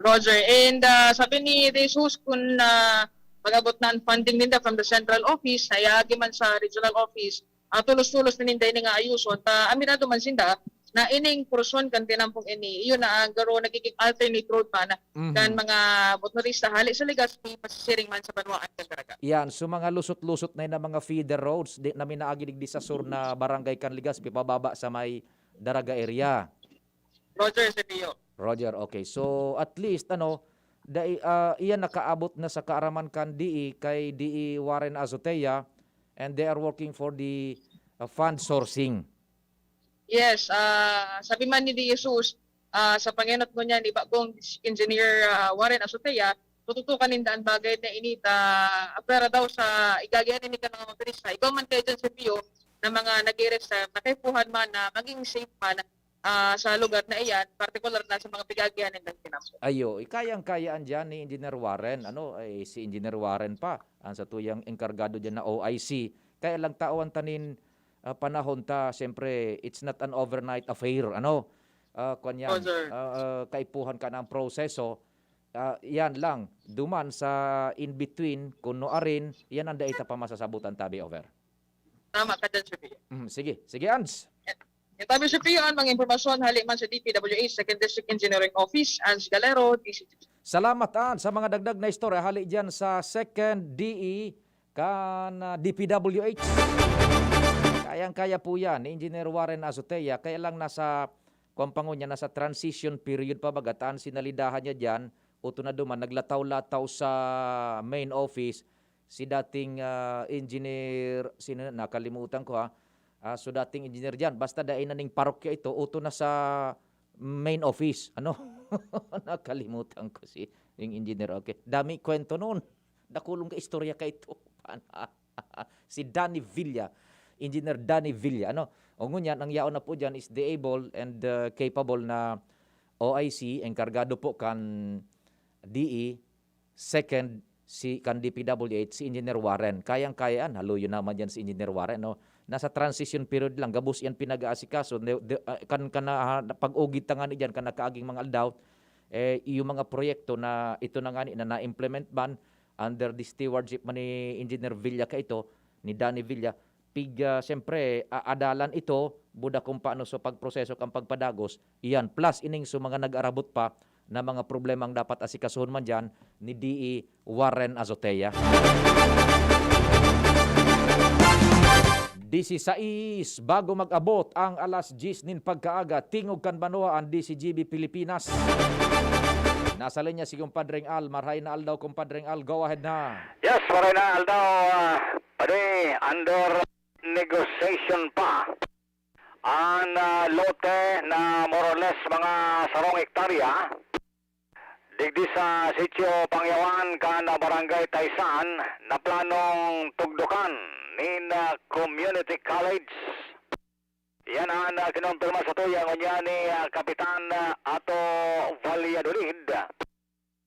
Roger. And, ah, sabi ni Jesus, kun, ah, mag-abot na ang funding ninda from the central office, na iagi man sa regional office, ah, tulos-tulos na ninda ini nga ayuson. Ta, aminado man sinda na ining porsyon kan tinampong ini, iyon na ang garo nagiging alternate road man Mhm. kan mga motorista hali sa Legazpi, pasisiring man sa banwaan kan Daraga. Yan, so mga lusot-lusot na yun ang mga feeder roads, di, na minaagi digdi sa sur na barangay kan Legazpi, pababa sa may Daraga area. Roger, Sir Pio. Roger, okay. So, at least, ano, dai, ah, iyan nakaabot na sa kaaraman kan D E, kay D E Warren Azotea, and they are working for the, ah, fund sourcing. Yes, ah, sabi man ni De Jesus, ah, sa pangenot ngunyan ni bagong Engineer, ah, Warren Azotea, tututukan ninda an bagay na ini ta apwera daw sa igagihan ini kan mga motorista. Igwa man kayo dyan, Sir Pio, na mga nag-i-reserve, na kaipuhan man na maging safe man, ah, sa lugar na iyan, partikular na sa mga pig-aagihan nindang tinapon. Ayo, eh, kayang-kaya an diyan ni Engineer Warren. Ano, eh, si Engineer Warren pa, ang satuyang engkargado diyan na O I C. Kaya lang tawan ta nin, ah, panahon ta, siyempre, it's not an overnight affair. Ano? Ah, kwan yan, Oh, sir. ah, ah, kaipuhan ka ng proseso. Ah, yan lang, duman sa in-between, kuno arin, yan ang dai ta pa masasabutan, tabi, over. Tama ka dyan, Sir Pio. Mm, sige. Sige, Ans. Yan, tabi, Sir Pio, ang mga impormasyon hali man sa D P W H Second District Engineering Office, Ans Galero, D C T V. Salamat, Ans, sa mga dagdag na istorya hali dyan sa Second D E kan, ah, D P W H. Kayang-kaya po yan ni Engineer Warren Azotea. Kaya lang nasa, kwan pa ngunyan, nasa transition period pa baga, ta an sinalidahan niya dyan, uto na duman, naglataw-lataw sa main office, si dating, ah, engineer, sino na, nakalimutan ko, ha. Ah, so dating engineer diyan, basta dai na ning parokya ito, uto na sa main office. Ano? Nakalimutan ko si, yung engineer. Okay. Dami kwento noon. Dakulong ka istorya ka ito. Si Danny Villa. Engineer Danny Villa. Ano? O ngunyan, ang yaon na po dyan is the able and, uh, capable na O I C, engkargado po kan D E, second si, kan D P W H, si Engineer Warren. Kayang-kaya yan. Haluyo naman dyan si Engineer Warren, no? Nasa transition period lang. Gabos yan pinag-aasikaso. De, de, ah, kan, kan, ah, pag-ugid ta ngani dyan, kan nakaaging mga aldaw, eh, yung mga proyekto na ito na ngani na na-implement man under the stewardship man ni Engineer Villa ka ito, ni Danny Villa, pig, ah, siyempre, a-, adalan ito, buda kung paano sa pagproseso kan pagpadagos, iyan, plus ining sa mga nag-arabot pa na mga problemang dapat asikasuhon man diyan ni D E Warren Azotea. Disisais, bago mag-abot ang alas diyes nin pagkaaga, tingog kan banwa an D C G B Pilipinas. Nasa linya si Kumpadreng Al. Marhay na aldaw, Kumpadreng Al. Go ahead na. Yes, marhay na aldaw, ah, padi, under negosasyon pa an, ah, lote na more or less mga sarong hektarya digdi sa Sitio Pangyawan kan Barangay Taysan na planong tugdokan nin, ah, community college. Yan ang, ah, kinumpirma sa tuya ngunyan ni, ah, Kapitan, ah, Ato Valladolid.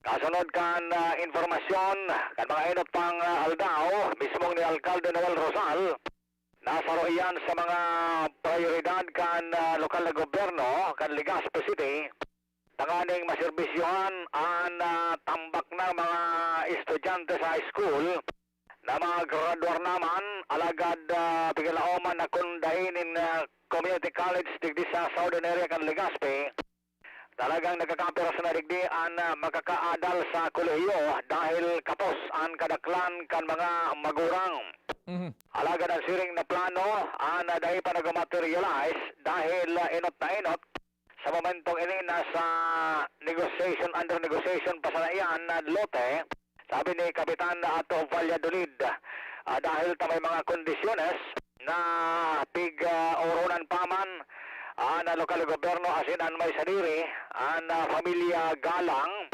Kasunod kan, ah, impormasyon, kan mga inot pang, ah, aldaw, mismong ni Alkalde Noel Rosal, nasaro iyan sa mga prioridad kan, ah, lokal na gobyerno kan Legazpi City, tanganing maserbisyohan an, ah, tambak na mga estudyante sa high school na magradwar naman, alagad, ah, pigalaoman na kun dai nin, ah, community college digdi sa southern area kan Legazpi, talagang nagkakapiras na digdi an, ah, makakaadal sa kolehiyo dahil kapos an kadaklan kan mga magurang. Mhm. Alagad an siring na plano an, ah, dai pa nagmaterialize dahil, ah, inot na inot sa momentong ini nasa negotiation, under negotiation pa sana iyan na lote, sabi ni Kapitan Ato Valladolid. Ah, dahil ta may mga kondisyones na pig-oronan pa man, ah, na lokal na gobyerno asin an may sadiri, an, ah, pamilya Galang,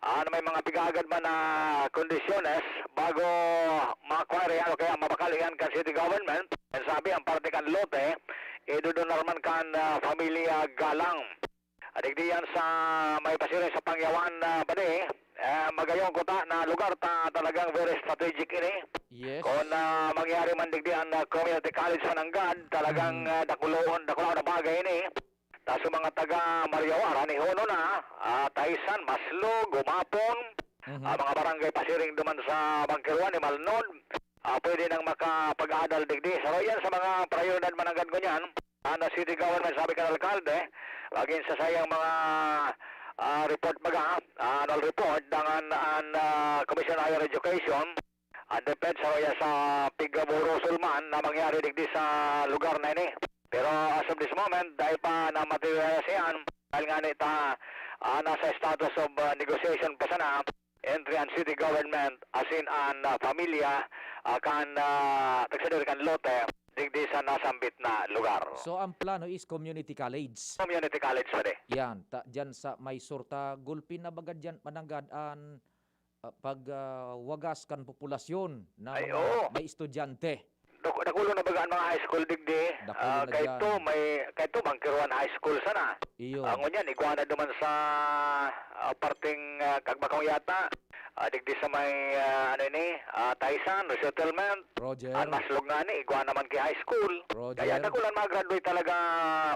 ah, na may mga pigagad man na kondisyones bago ma-acquire yan o kaya mabakal iyan kan city government. Sabi, ang parte kan lote, idodonar man kan, ah, pamilya Galang. Adigdi yan sa may pasiring sa Pangyawan na bani, eh, magayon kuta na lugar ta talagang very strategic ini. Yes. Kung, ah, mangyari man digdi ang, ah, community college sa Nanggad, talagang, Mm. ah, dakuloon, dakulaon na bagay ini. Ta sa mga taga Mariawar, Anihono na, ah, Taisan, Maslog, Gumapon, Mhm. ah, mga barangay pasiring duman sa Bangkeruan, Imalnod, ah, pwede nang makapag-adal digdi. So, yan sa mga prioridad mananggad ko niyan. Ano, city government, sabi kan alkalde, magin sa sayang mga, ah, report baga, ah, annual report, dangan an, ah, Commission on Higher Education, ang depend sa, sa pigkaburusol man na mangyari digdi sa lugar na ini. Pero as of this moment, dahil pa na materialize yan, dahil nga nita, ah, nasa status of, ah, negotiation pa sana, entre an city government asin an, ah, pamilya, ah, kan, ah, tagsadiri kan lote digdi sa nasambit na lugar. So, ang plano is community college? Community college, pwede. Yan, ta, dyan sa may sur ta gulpi na baga dyan, mananggad an, ah, pag, ah, wagas kan populasyon na Ay, mga oo. may estudyante. Dak-, dakulo na baga an mga high school digdi. Dakulo Ah, na kay dyan. to may, kay to Bangkeruan High School sana. Iyo. Ah, ngunyan, igwa na duman sa, ah, parteng, ah, Kagbakong yata. Ah, digdi sa may, ah, ano ini, ah, Taisan, resettlement. Roger. An Maslog ngani, igwa naman ki high school. Roger. Kaya dakulo an mga graduate talaga,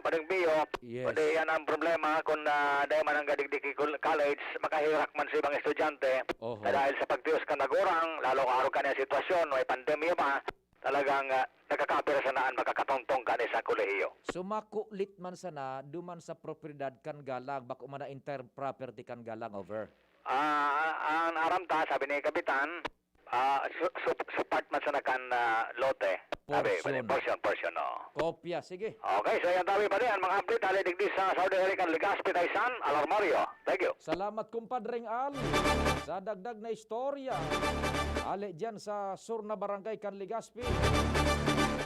Padang Bio. Yes. Kundi yan ang problema, kung, ah, dahil man ang gadigdi ki kol-, college, makahirak man sa ibang estudyante. Oho. Na dahil sa pagtios kan magurang, lalo arog kan sitwasyon, may pandemya pa, talagang, ah, nagkakapira sana an makakatongtong kan sa kolehiyo. So, makulit man sana, duman sa propiedad kan Galang, bako man na entire property kan Galang over? Ah, ang aram ta, sabi ni Kapitan, ah, su-, su-, su-, part man sana kan, ah, lote. Sabi, Portion. Portion, portion, oo. Kopya, sige. Okay, so yan tabi pa rin, ang mga update, hali digdi sa Saudi Arabian Legazpi, Taisan, Alarmario. Thank you. Salamat, Kumpadreng Al, sa dagdag na istorya. Ali dyan sa sur na barangay kan Legazpi.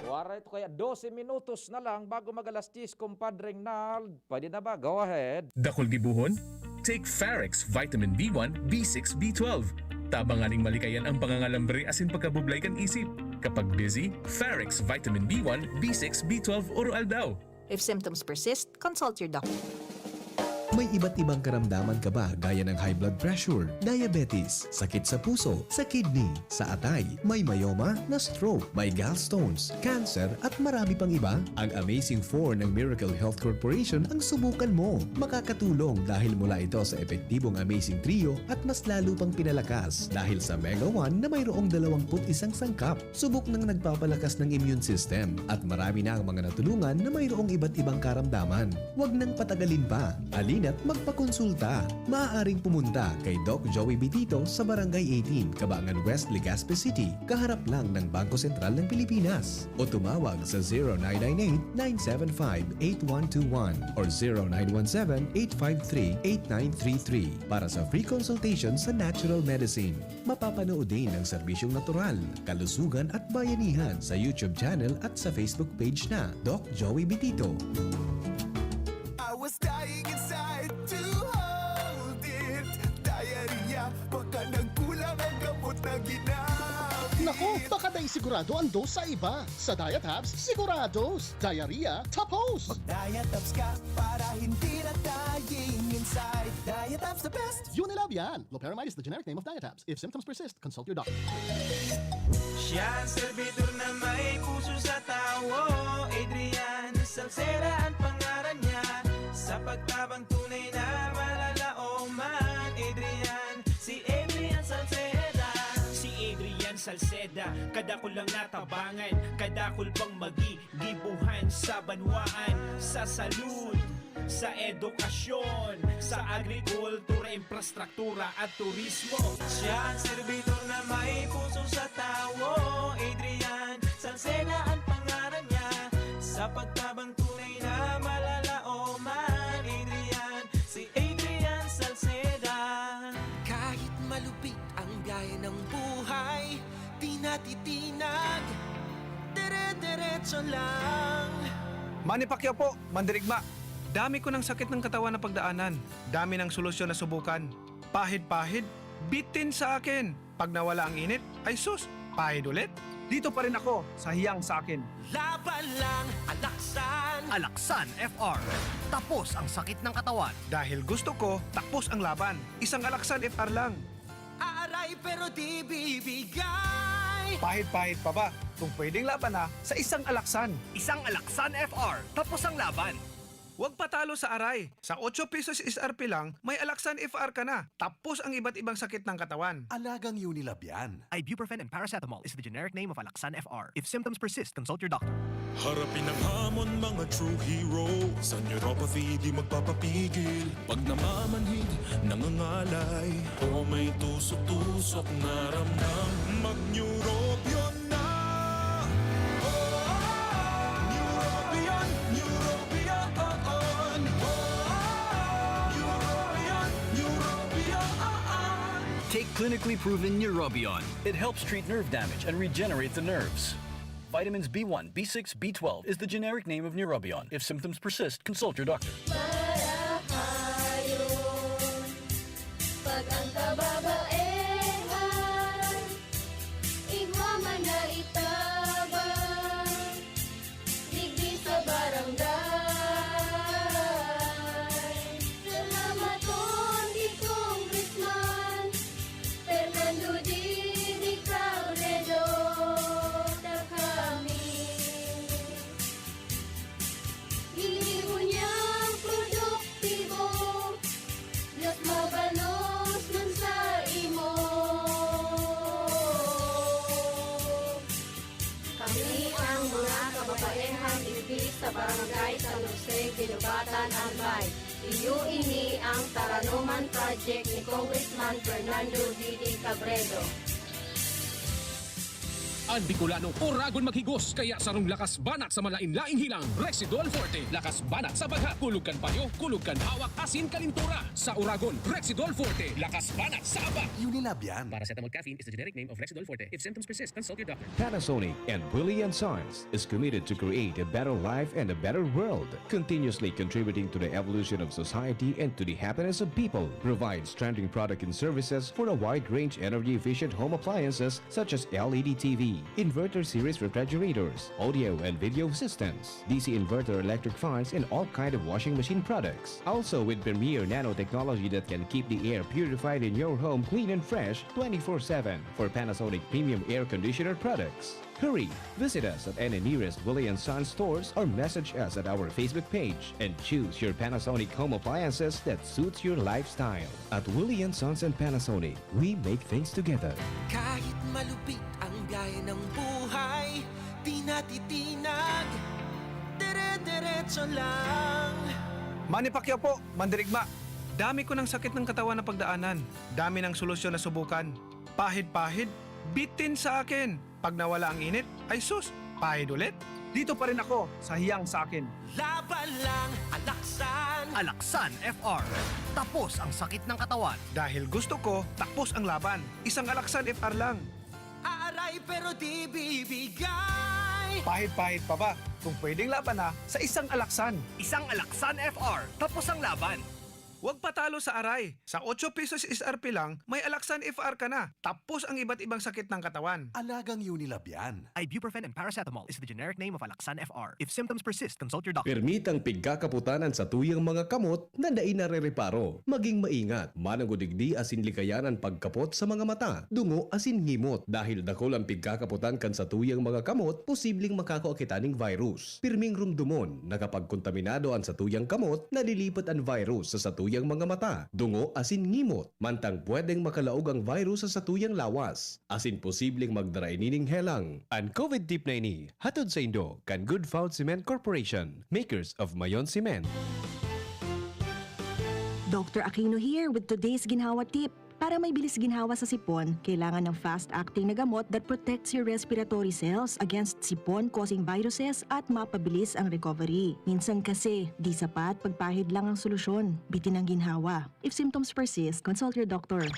Waray to kaya dose minutos na lang bago mag alas diyes, Kumpadreng Nald. Pwede na ba? Go ahead. Dakul gibohon? Take Farex Vitamin B one, B six, B twelve. Tabang nganing malikayan ang pangangalambre asin pagkabublay kan isip. Kapag busy, Farex Vitamin B one, B six, B twelve oro-aldaw. If symptoms persist, consult your doctor. May iba't ibang karamdaman ka ba, gaya ng high blood pressure, diabetes, sakit sa puso, sa kidney, sa atay, may myoma, na stroke, may gallstones, cancer, at marami pang iba? Ang Amazing Four ng Miracle Health Corporation ang subukan mo. Makakatulong dahil mula ito sa epektibong Amazing Trio at mas lalo pang pinalakas dahil sa Mega One na mayroong dalawampu't isang sangkap. Subok nang nagpapalakas ng immune system at marami na ang mga natulungan na mayroong iba't ibang karamdaman. Huwag nang patagalin pa. Halina't magpakonsulta. Maaaring pumunta kay Doc Joey Bitito sa Barangay eighteen, Kabangan West, Legazpi City, kaharap lang ng Bangko Sentral ng Pilipinas. O tumawag sa zero nine nine eight, nine seven five, eight one two one or zero nine one seven, eight five three, eight nine three three para sa free consultation sa natural medicine. Mapapanood din ang serbisyong natural, kalusugan at bayanihan sa YouTube channel at sa Facebook page na Doc Joey Bitito. I was dying inside to hold it. Diarrhea, baka nagkulang ang gamot na ginamit. Naku, baka Sigurado ang dose sa iba. Sa Diet Hubs, sigurados. Diarrhea, tapos! Mag-Diet Hubs ka para hindi na dying inside. Diet Hubs the best! Unilab yan! Loperamide is the generic name of Diet Hubs. If symptoms persist, consult your doctor. Siya ang servidor na may puso sa tawo. Adrian Salceda ang pangaran niya. Sa pagtabang tunay na malalaoman. Adrian, si Adrian Salceda. Si Adrian Salceda, kadakul lang natabangan, kadakul pang magigibuhan sa banwaan, sa salud, sa edukasyon, sa agrikultura, infrastruktura at turismo. Siya ang servidor na may puso sa tawo. Adrian Salceda ang pangaran niya. Sa pagtabang tunay na malalaoman, Adrian, si Adrian Salceda. Kahit malupit ang biyahe ng buhay, di natitinag, dire-diretso lang. Manny Pacquiao po, mandirigma. Dami ko ng sakit ng katawan na pagdaanan. Dami ng solusyon na subukan. Pahid-pahid, bitin sa akin. Pag nawala ang init, ay sus, pahid ulit. Dito pa rin ako sa hiyang sa akin. Laban lang, Alaksan. Alaksan F R. Tapos ang sakit ng katawan. Dahil gusto ko, tapos ang laban. Isang Alaksan F R lang. Aaray pero di bibigay. Pahid-pahid pa ba? Kung pwedeng laban na, sa isang Alaksan. Isang Alaksan F R, tapos ang laban. Huwag patalo sa aray. Sa otso pesos S R P lang, may Alaksan F R ka na. Tapos ang iba't ibang sakit ng katawan. Alagang Unilab yan. Ibuprofen and paracetamol is the generic name of Alaxan F R. If symptoms persist, consult your doctor. Harapin ang hamon, mga true hero. Sa neuropathy, di magpapapigil. Pag namamanhid, nangangalay, o may tusok-tusok na ramdam, mag-Neurobion na! Neurobion, Neurobion, Neurobion, Neurobion. Take clinically proven Neurobion. It helps treat nerve damage and regenerate the nerves. Vitamins B one, B six, B twelve is the generic name of Neurobion. If symptoms persist, consult your doctor. Marahayon, pag ang kababaehan, igwa man na itabang, digdi sa barangay. Salamaton ki Congressman Fernando Didi Cabredo, ta kami ginibo niyang produktibo, mas mabalos man sa imo. Kami ang mga kababaehang digdi sa Barangay San Jose, Guinobatan, Albay. Iyo ini ang Taranoman Project ni Congressman Fernando Didi Cabredo. An Bicolano, oragon maghigos, kaya sarong lakas banat sa malain-laing hilang, Rexidol Forte. Lakas banat sa bagha, kulog kan payo, kulog kan hawak, asin kalintura. Sa oragon, Rexidol Forte. Lakas banat sa abak. Unilab yan. Paracetamol caffeine is the generic name of Rexidol Forte. If symptoms persist, consult your doctor. Panasonic and Willie and Sons is committed to create a better life and a better world, continuously contributing to the evolution of society and to the happiness of people. Provides trending product and services for a wide range energy-efficient home appliances such as L E D T V, inverter series refrigerators, audio and video systems, D C inverter electric fans, and all kind of washing machine products. Also with premier nanotechnology that can keep the air purified in your home clean and fresh twenty-four seven. For Panasonic premium air conditioner products, hurry! Visit us at any nearest Willie and Sons stores or message us at our Facebook page and choose your Panasonic home appliances that suits your lifestyle. At Willie and Sons and Panasonic, we make things together. Kahit malupit ang biyahe ng buhay, di natitinag, dire-diretso lang. Manny Pacquiao po, mandirigma. Dami ko ng sakit ng katawan na pagdaanan. Dami ng solusyon na subukan. Pahid-pahid, bitin sa akin. Pag nawala ang init, ay sus, pahid ulit. Dito pa rin ako sa hiyang sa akin. Laban lang, Alaksan. Alaksan F R. Tapos ang sakit ng katawan. Dahil gusto ko, tapos ang laban. Isang Alaksan F R lang. Aaray pero di bibigay. Pahid-pahid pa ba? Kung pwedeng laban na, sa isang Alaksan. Isang Alaksan F R. Tapos ang laban. Huwag patalo sa aray. Sa otso pesos S R P lang, may Alaxan F R ka na. Tapos ang iba't ibang sakit ng katawan. Alagang Unilab yan. Ibuprofen and paracetamol is the generic name of Alaxan F R. If symptoms persist, consult your doctor. Permitang pigkakaputan an satuyang mga kamot na dai narereparo. Maging maingat, mananggod digdi asin likayan an pagkapot sa mga mata, dungo asin ngimot. Dahil dakul an pigkakaputan kan satuyang mga kamot, posibleng makakua kita ning virus. Pirming rumdomon na kapag kontaminado an satuyang kamot, nalilipat an virus sa satuyang mga mata, dungo asin ngimot. Mantang pwedeng makalaog ang virus sa satuyang lawas, asin posibleng magdara ini ning helang. An COVID tip na ini, hatod saindo kan Good Found Cement Corporation, makers of Mayon Cement. Doctor Aquino here with today's ginhawa tip. Para may bilis ginhawa sa sipon, kailangan ng fast-acting na gamot that protects your respiratory cells against sipon-causing viruses at mapabilis ang recovery. Minsan kasi, di sapat pagpahid lang ang solusyon. Bitin ang ginhawa. If symptoms persist, consult your doctor.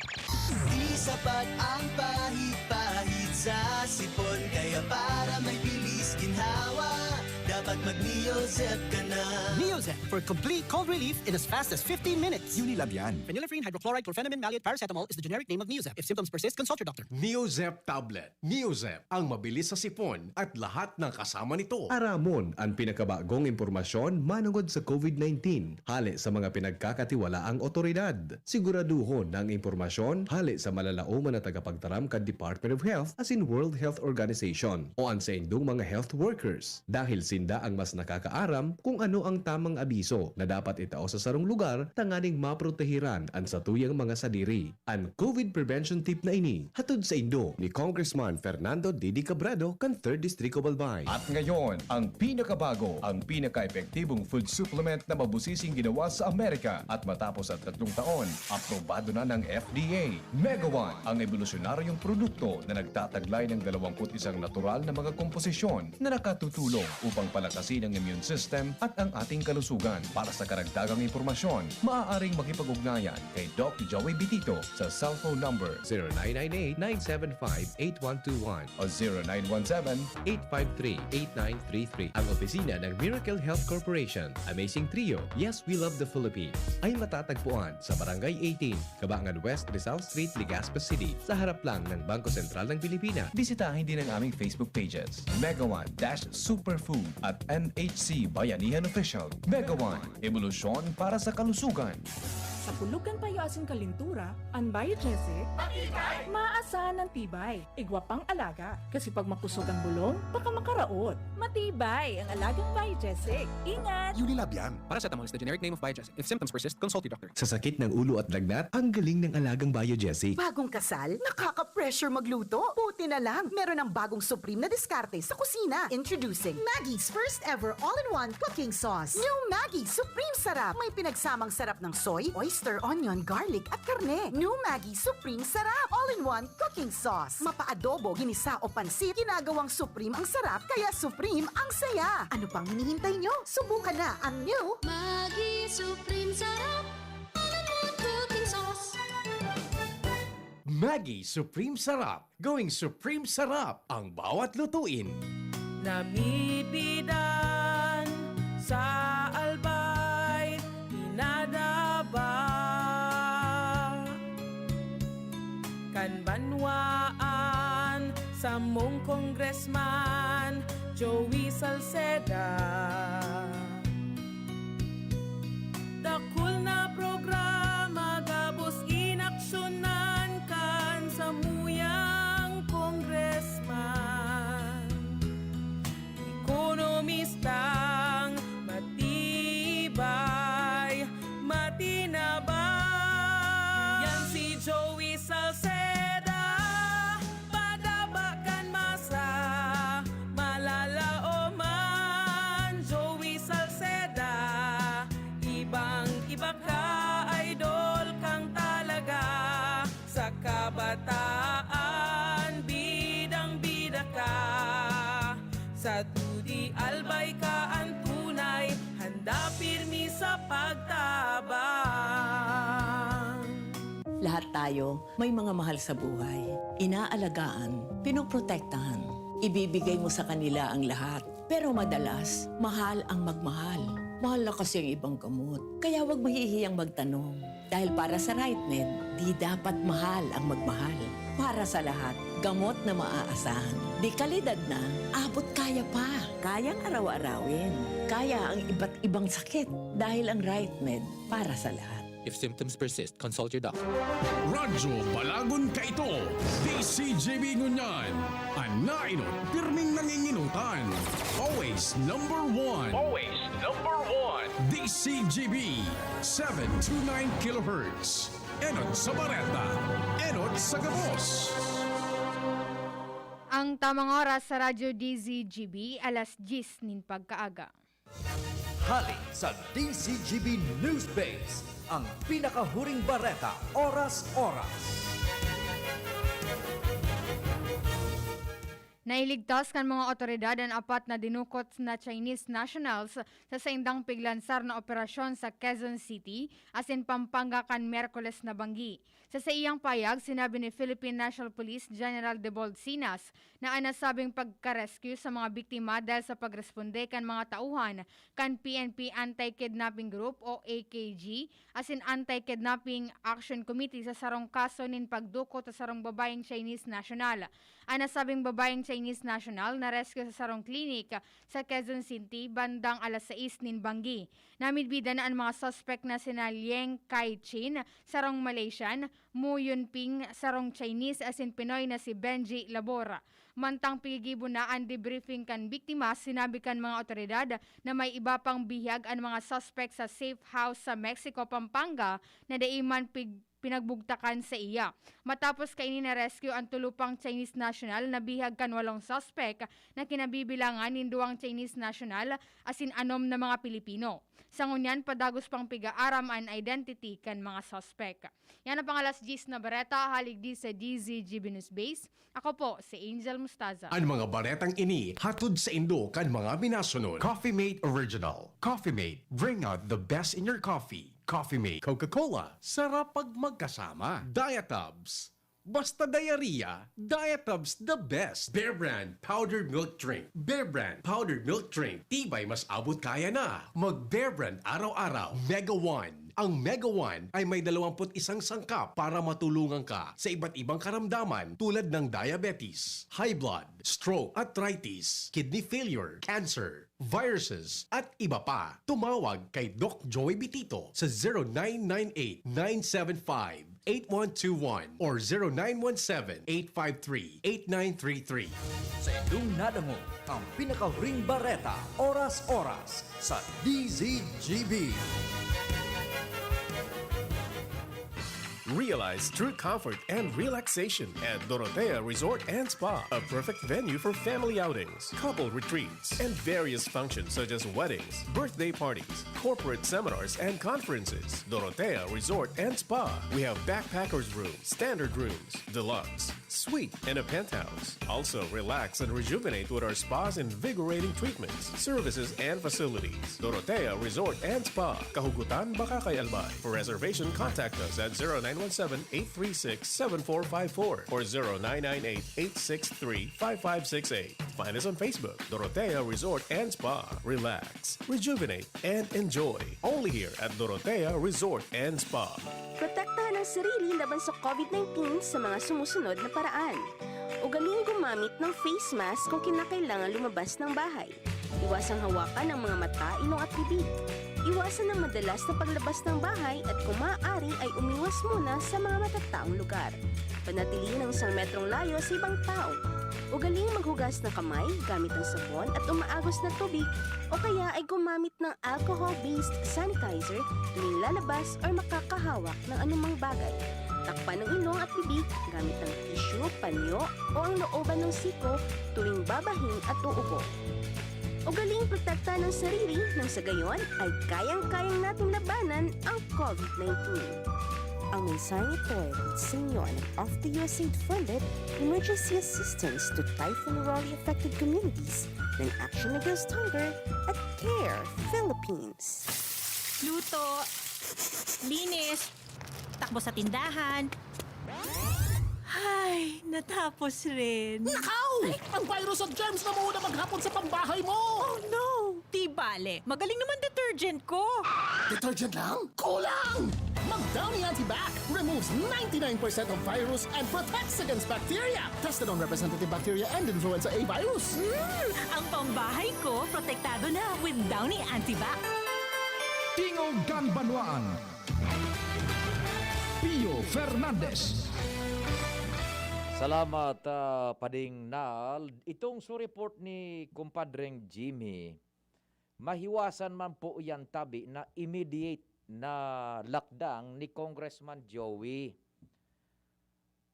Di sapat ang pahid-pahid sa sipon, kaya para may bilis ginhawa, dapat mag-Neozep ka na. Neozep for complete cold relief in as fast as fifteen minutes. Unilab yan. Phenylephrine hydrochloride chlorphenamine maleate paracetamol is the generic name of Neozep. If symptoms persist, consult your doctor. Neozep tablet. Neozep, ang mabilis sa sipon at lahat ng kasama nito. Aramon an pinakabagong impormasyon manungod sa COVID nineteen, hale sa mga pinagkakatiwalaang otoridad. Siguraduhon na ang impormasyon hale sa malalaoman na tagapagtaram kan Department of Health asin World Health Organization o an saindong mga health workers, dahil sinda ang mas nakakaaram kung ano ang tamang abiso na dapat itao sa sarong lugar tanganing maprotehiran an satuyang mga sadiri. An COVID prevention tip na ini hatod saindo ni Congressman Fernando Didi Cabredo kan Third District of Albay. At ngayon, ang pinakabago, ang pinaka-epektibong food supplement na mabusising ginawa sa Amerika at matapos ang tatlong taon, aprobado na ng F D A. Mega One, ang ebolusyonaryong produkto na nagtataglay ng dalawampu't isang natural na mga komposisyon na nakatutulong upang palakasin ang immune system at ang ating kalusugan. Para sa karagdagang impormasyon, maaaring makipag-ugnayan kay Doc Joey Bitito sa cellphone number zero nine nine eight, nine seven five, eight one two one o zero nine one seven, eight five three, eight nine three three. Ang opisina ng Miracle Health Corporation, Amazing Trio, Yes, We Love the Philippines, ay matatagpuan sa Barangay eighteen, Cabangan West, Rizal Street, Legazpi City, sa harap lang ng Bangko Sentral ng Pilipinas. Bisitahin din ang aming Facebook pages, Mega One dash Superfood at M H C Bayanihan Official. Mega One, ebolusyon para sa kalusugan. Sa pulog kan payo asin kalintura, an Biogesic, maasan an tibay. Igwa pang alaga, kasi pag makusog ang bulong, baka makaraot. Matibay ang alagang Biogesic. Ingat! Unilab yan. Paracetamol is the generic name of Biogesic. If symptoms persist, consult your doctor. Sa sakit ng ulo at lagnat, ang galing ng alagang Biogesic. Bagong kasal? Nakaka-pressure magluto? Buti na lang, meron ng bagong supreme na diskarte sa kusina. Introducing Maggie's first ever all-in-one cooking sauce. New Maggie Supreme Sarap. May pinagsamang sarap ng soy, oyster, onion, garlic, at karne. New Maggie Supreme Sarap. All-in-one cooking sauce. Mapa-adobo, ginisa o pansit, ginagawang supreme ang sarap, kaya supreme ang saya. Ano pang hinihintay nyo? Subukan na ang new Maggi Supreme Sarap. All-in-one cooking sauce. Maggi Supreme Sarap. Going Supreme Sarap ang bawat lutuin. Namibidan sa Albay, pinadaba kan banwaan samong Congressman Joey Salceda. Dakul na programa gabos inaksyonan kan samuyang congressman. Ekonomistang matibay, matinabang. Yan si Joey Salceda, padaba kan masa, malalaoman. Joey Salceda, ibang iba ka, idol kang talaga. Sa kabataan, bidang-bida ka. Sa dudi, albay ka an tunay, handa pirmi sa pagtabang. Lahat tayo may mga mahal sa buhay. Inaalagaan, pinoprotektahan. Ibibigay mo sa kanila ang lahat. Pero madalas, mahal ang magmahal. Mahal na kasi ang ibang gamot, kaya 'wag mahihiyang magtanong. Dahil para sa Right Med, di dapat mahal ang magmahal. Para sa lahat, gamot na maaasahan. De kalidad na, abot kaya pa. Kayang araw-arawin. Kaya ang iba't ibang sakit dahil ang Right Med para sa lahat. If symptoms persist, consult your doctor. Radyo Balagon Kaito, D C G B ngunyan. An nainot, pirming nanginginutan. Always number one. Always number one. D C G B, seven two nine kilohertz. Enot sa bareta, enot sa gabos. Ang tamang oras sa Radyo D Z G B, alas diyes nin pagkaaga. Hali sa D Z G B News Base, ang pinakahuring bareta, oras-oras. Nailigtas kan mga otoridad an apat na dinukot na Chinese nationals sa saindang piglansar na operasyon sa Quezon City asin Pampanga kan Miyerkules na banggi. Sa saiyang pahayag, sinabi ni Philippine National Police General Debold Sinas na an nasabing pagka-rescue sa mga biktima dahil sa pagresponde kan mga tauhan kan P N P Anti-Kidnapping Group o A K G asin Anti-Kidnapping Action Committee sa sarong kaso nin pagdukot sa sarong babayeng Chinese national. An nasabing babayeng Chinese national na-rescue sa sarong klinik sa Quezon City bandang alas sais nin banggi. Namidbidan na an mga suspek na sina Lieng Kai Chin, sarong Malaysian, Mu Yunping, sarong Chinese, asin Pinoy na si Benji Labor. Mantang pigigibo na an debriefing kan biktima, sinabi kan mga otoridad na may iba pang bihag an mga suspek sa safe house sa Mexico, Pampanga, na dai man pig-, pinagbugtakan sa iya. Matapos kaini na-rescue an tulo pang Chinese national na bihag kan walong suspek na kinabibilangan nin duwang Chinese national asin anom na mga Pilipino. Sa ngunyan, padagos pang pig-aaram an identity kan mga suspek. Yan ang pang-alas diyes na bareta, hali digdi sa D Z G B News Base. Ako po, si Angel Mustaza. An mga baretang ini hatod saindo kan mga minasunod. Coffee Mate Original. Coffee Mate, bring out the best in your coffee. Coffee Mate, Coca-Cola, sarap pag magkasama. Diatabs, basta diarrhea, Diatabs the best. Bear Brand Powdered Milk Drink. Bear Brand Powdered Milk Drink. Tibay mas abot kaya na. Mag Bear Brand araw-araw. Mega One. Ang Mega One ay may dalawampu't isang sangkap para matulungan ka sa iba't ibang karamdaman tulad ng diabetes, high blood, stroke, arthritis, kidney failure, cancer, viruses, at iba pa. Tumawag kay Doc Joy Bitito sa zero nine nine eight, nine seven five, eight one two one or zero nine one seven, eight five three, eight nine three three. Sa indong nadangog ang pinakahuring bareta, oras-oras, sa D Z G B. Realize true comfort and relaxation at Dorotea Resort and Spa, a perfect venue for family outings, couple retreats, and various functions such as weddings, birthday parties, corporate seminars, and conferences. Dorotea Resort and Spa. We have backpackers room, standard rooms, deluxe, suite, and a penthouse. Also, relax and rejuvenate with our spa's invigorating treatments, services, and facilities. Dorotea Resort and Spa, Kahugutan, Bacacay, Albay. For reservation, contact us at zero nine one seven, eight three six, seven four five four or zero nine nine eight, eight six three, five five six eight. Find us on Facebook, Dorotea Resort and Spa. Relax, rejuvenate, and enjoy. Only here at Dorotea Resort and Spa. Protektahan ang sarili laban sa COVID nineteen sa mga sumusunod na paraan. Ugaling gumamit ng face mask kung kinakailangan lumabas ng bahay. Iwasang hawakan ang mga mata, ilong at bibig. Iwasan ang madalas na paglabas ng bahay at kung maaari ay umiwas muna sa mga matataong lugar. Panatilihin ang isang metrong layo sa ibang tao. Ugaling maghugas ng kamay gamit ang sabon at umaagos na tubig o kaya ay gumamit ng alcohol-based sanitizer tuwing lalabas or makakahawak ng anumang bagay. Takpan ang ilong at bibig gamit ang tissue, panyo o ang looban ng siko tuwing babahing at uubo. Ugaling protektahan ang sarili nang sa gayon ay kayang-kayang nating labanan ang COVID nineteen. Ang mensaheng ito ay hatid sa inyo ng Off the U S A I D funded Emergency Assistance to Typhoon Raleigh Affected Communities ng Action Against Hunger at CARE Philippines. Luto, linis, takbo sa tindahan. Ay, natapos rin. Nakaw! Ang virus at germs na muna maghapon sa pambahay mo! Oh no! Diba? Ale, magaling naman detergent ko. Detergent lang? Kulang! Mag-Downy Antibac removes ninety-nine percent of virus and protects against bacteria. Tested on representative bacteria and influenza A virus. Hmm, ang pambahay ko, protektado na with Downy Antibac. Tingog kan Banwaan. Pio Fernandez. Salamat, ah, Pading Nal. Itong su report ni Kumpadreng Jimmy, mahiwasan man po yan tabi na immediate na lockdown ni Congressman Joey.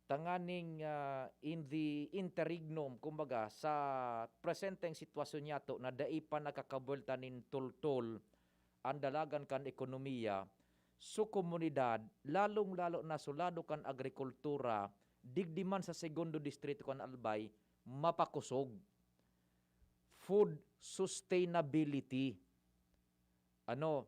Tanganing, ah, in the interregnum, kumbaga, sa presenteng sitwasyon niyato na dai pa nakakabuelta nin tultol ang dalagan kan ekonomiya, su komunidad, lalong-lalo na su lado kan agrikultura, digdi man sa segundo distrito kan Albay, mapakosog. Food sustainability. Ano,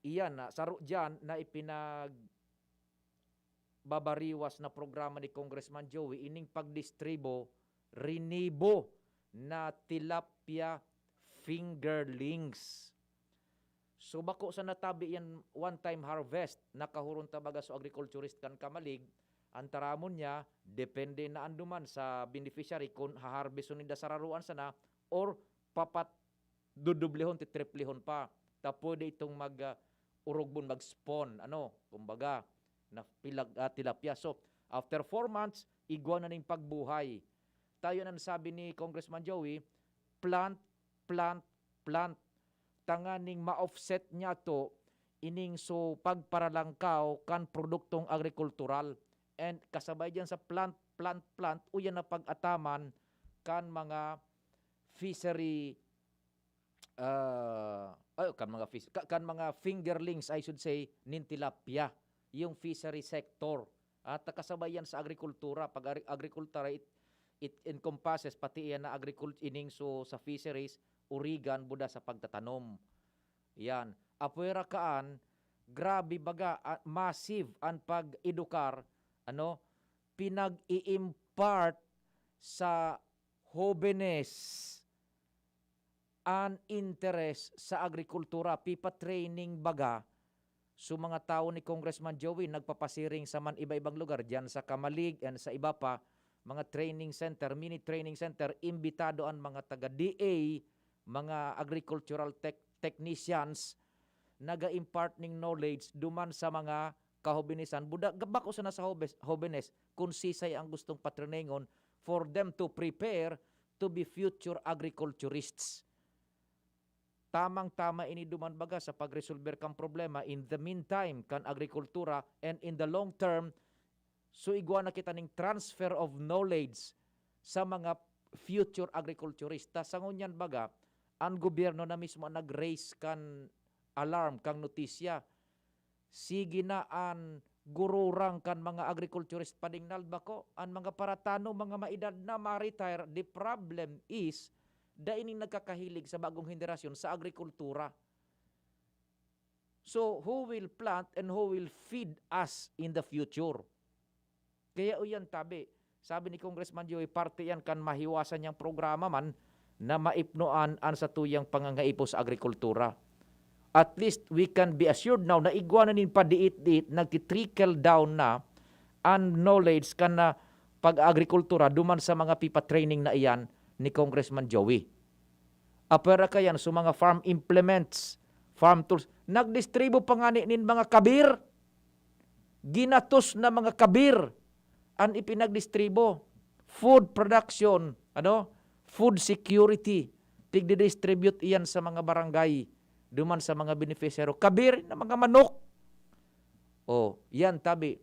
iyan na, saro diyan na ipinagbabariwas na programa ni Congressman Joey, ining pagdistribo, rinibo na tilapia fingerlings. So, bako sa natabi yan one-time harvest, nakahuron ta baga so agriculturist kan Camalig, ang taramon niya, depende na anduman sa beneficiary kung haharbeson ninda sararoan sana or papat dudublehon, titriplehon pa. Ta pwede itong mag, ah, urugbon, mag-spawn, ano, kumbaga, na pilag-, ah, tilapia. So, after four months, igwa na ning pagbuhay. Tayo na sabi ni Congressman Joey, plant, plant, plant. Tanganing ma-offset niya to, ining so pagparalangkaw kan produktong agrikultural. And kasabay diyan sa plant, plant, plant, uyan na pag-ataman kan mga fishery, ah, ay, kan mga fish, ka-, kan mga fingerlings, I should say, nin tilapia, yung fishery sector. At nakasabay yan sa agrikultura. Pag agri-, agrikultura, it, it encompasses pati iyan na agricult-, ining so sa fisheries, urigan, buda sa pagtatanom. Yan. Apwera kaan, grabe baga, ah, massive an pag-edukar, ano, pinag-i-impart sa hobenes an interes sa agrikultura, pipa-training baga. So, mga tawo ni Congressman Joey nagpapasiring sa man iba-ibang lugar, diyan sa Camalig and sa iba pa, mga training center, mini training center, imbitado an mga taga D A, mga agricultural tech-, technicians, naga-impart ning knowledge duman sa mga kahobenesan. Buda, bako sana sa hobes-, hobenes, kung sisay ang gustong patriningon for them to prepare to be future agriculturists. Tamang-tama ini duman baga sa pagresolber kan problema in the meantime kan agrikultura, and in the long term, so igwa na kita ning transfer of knowledge sa mga future agriculturista. Sa ngunyan baga, ang gobyerno na mismo ang nag-raise kan alarm, kan notisya. Sige na an gururang kan mga agriculturist, Pading Nal, bako. An mga paratano, mga maedad na, ma-retire. The problem is, dai nin nagkakahilig sa bagong henerasyon sa agrikultura. So, who will plant and who will feed us in the future? Kaya uyan tabi, sabi ni Congressman Joey, parte yan kan mahiwasan niyang programa man na maipnoan an satuyang pangangaipo sa agrikultura. At least, we can be assured now na igwa na nin padiit-diit, nagti-trickle down na an knowledge kan na pag-agrikultura duman sa mga pipa-training na iyan ni Congressman Joey. Apwera kayan sa mga farm implements, farm tools. Nagdistribo pa ngani nin mga kabir. Ginatos na mga kabir an ipinagdistribo. Food production, ano? Food security. Tigdidistribute iyan sa mga barangay, duman sa mga beneficiaryo. Kabir na mga manok. Oh, yan, tabi.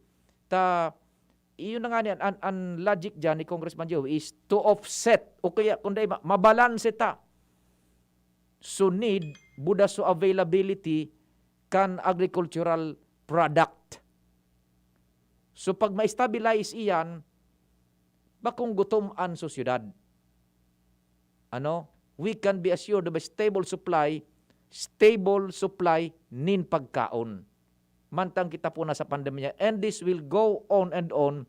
Ta, iyon na nga niyan, an, an logic dyan ni Congressman Joe is to offset, o kaya, kung dai ma-, mabalanse ta. So need, buda so availability kan agricultural product. So pag ma-stabilize iyan, bakong gutom an sosyedad. Ano? We can be assured of a stable supply, stable supply nin pagkaon. Mantang kita po nasa pandemya, and this will go on and on,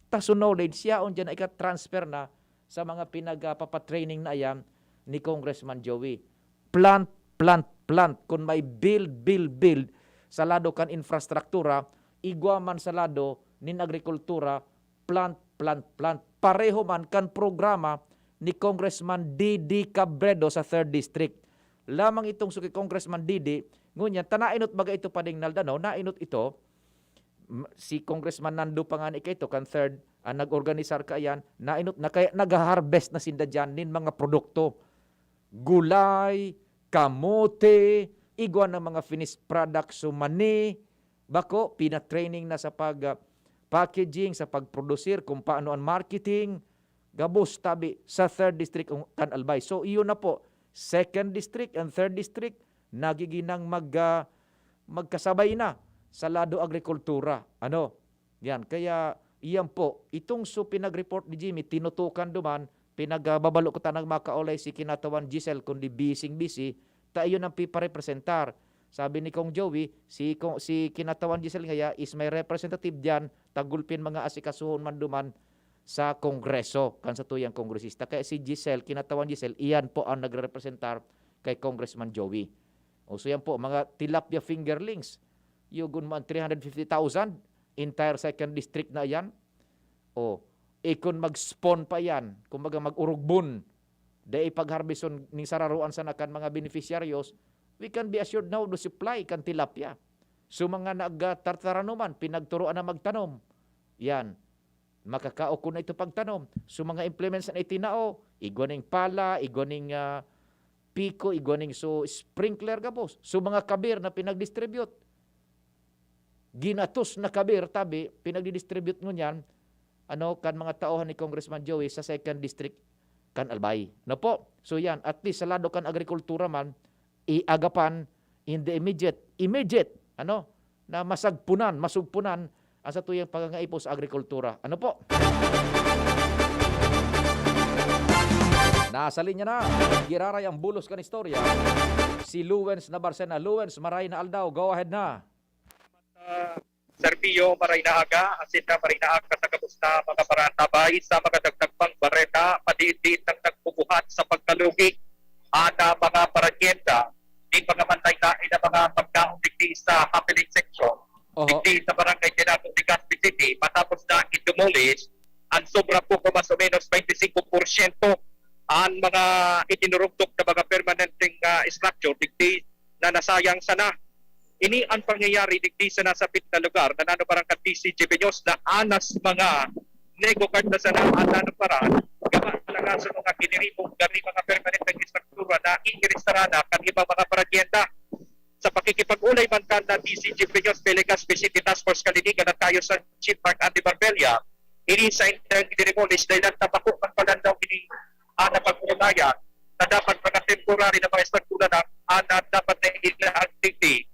ta so knowledge, siya on dyan na ika-transfer na sa mga pinagpapatraining na yan ni Congressman Joey. Plant, plant, plant. Kun may build, build, build sa lado kan infrastruktura, igwa man sa lado nin agrikultura, plant, plant, plant. Pareho man kan programa ni Congressman D D Cabredo sa third District. Lamang itong suki Congressman D D, ngunyan, ta nainot baga ito, Pading Nalda, no? Nainot ito, m- si Congressman Nando pa nga ni kaito, kan third, ang nag-organisar kaiyan, nainot na kaya nag-harvest na sinda diyan nin mga produkto. Gulay, kamote, igwa ng mga finished products, so mani, bako, pina-training na sa pag, ah, packaging, sa pagprodusir, kung paano ang marketing, gabos tabi sa third district kan Albay. So, iyon na po, second district and third district, nagiging nang mag, ah, magkasabay na sa lado agrikultura. Ano? Yan. Kaya, iyan po, itong so pinag-report ni Jimmy, tinutukan duman, pinagbabalo ko tanang makaulay si kinatawan Giselle, kundi bising-bisi, ta iyon ang piparepresentar. Sabi ni Kong Joey, si, Kong- si kinatawan Giselle ngaya is may representative diyan, tagulpin mga asikasuhon man duman sa Kongreso, kan sa tuyang kongresista. Kaya si Giselle, kinatawan Giselle, iyan po ang nagrerepresentar kay Congressman Joey. O so yan po, mga tilapia fingerlings. Yugon mo ang three hundred fifty thousand, entire second district na yan. O, ikon mag-spawn pa yan, kumbaga mag-urugbon, dai pagharbison ning sararoan sana kan mga beneficiaries, we can be assured now do supply kan tilapia. So, mga nagtartaranuman, pinagturoan na magtanom. Yan. Makakaokon na ito pagtanom. So, mga implements na itinao, igwa ning pala, igwa ning, ah, piko, igwa ning so sprinkler gabos. So, mga kabir na pinag-distribute. Ginatos na kabir, tabi, pinagdi-distribute ngunyan, ano, kan mga tauhan ni Congressman Joey sa second district kan Albay. No po? So, yan. At least, sa lado kan agrikultura man, iagapan in the immediate, immediate, ano, na masagpunan, masugpunan ang sa tuyang pagangaipo sa agrikultura. Ano po? Nasa linya na, giraray ang bulos kan istorya, si Luwens Nabarcena. Luwens, maray na aldaw. Go ahead na. Ah, Sergio, maray na aga, asin na maray na aga sa gabos na mga paratabay sa mga dagdag pang bareta, padiin-diin nang nagbubuhat sa pagkalugi an, ah, mga paragyenda ning mga manlaen-laen na mga pagkaon digdi sa happening section, Oho. digdi sa Barangay Tinago, Legazpi City, matapos na i-demolish ang sobra po ko mas o menos twenty-five porsyento ang mga itinurugtok na mga permanenteng, ah, structure digdi na nasayang sana. Ini ang pangyayari digdi sa nasapit na lugar na nanuparan kan D C G P News na anas mga nego card na sana ang nanuparan, gama na nga sa mga giniribo gani mga permanenteng estruktura na inirestarana kan ibang mga paragyenda. Sa pakikipag-ulay man kan na D C G P News, Pelegas City Task Force Kalinigan at kayo sa Chief Mark Andy Marbella, ini sa indang dinimolish dahil ang tabako magpalandaw ini, ah, na pag-uulayan na dapat mga temporary na mga estruktura na, ah, na dapat na ilaagtiti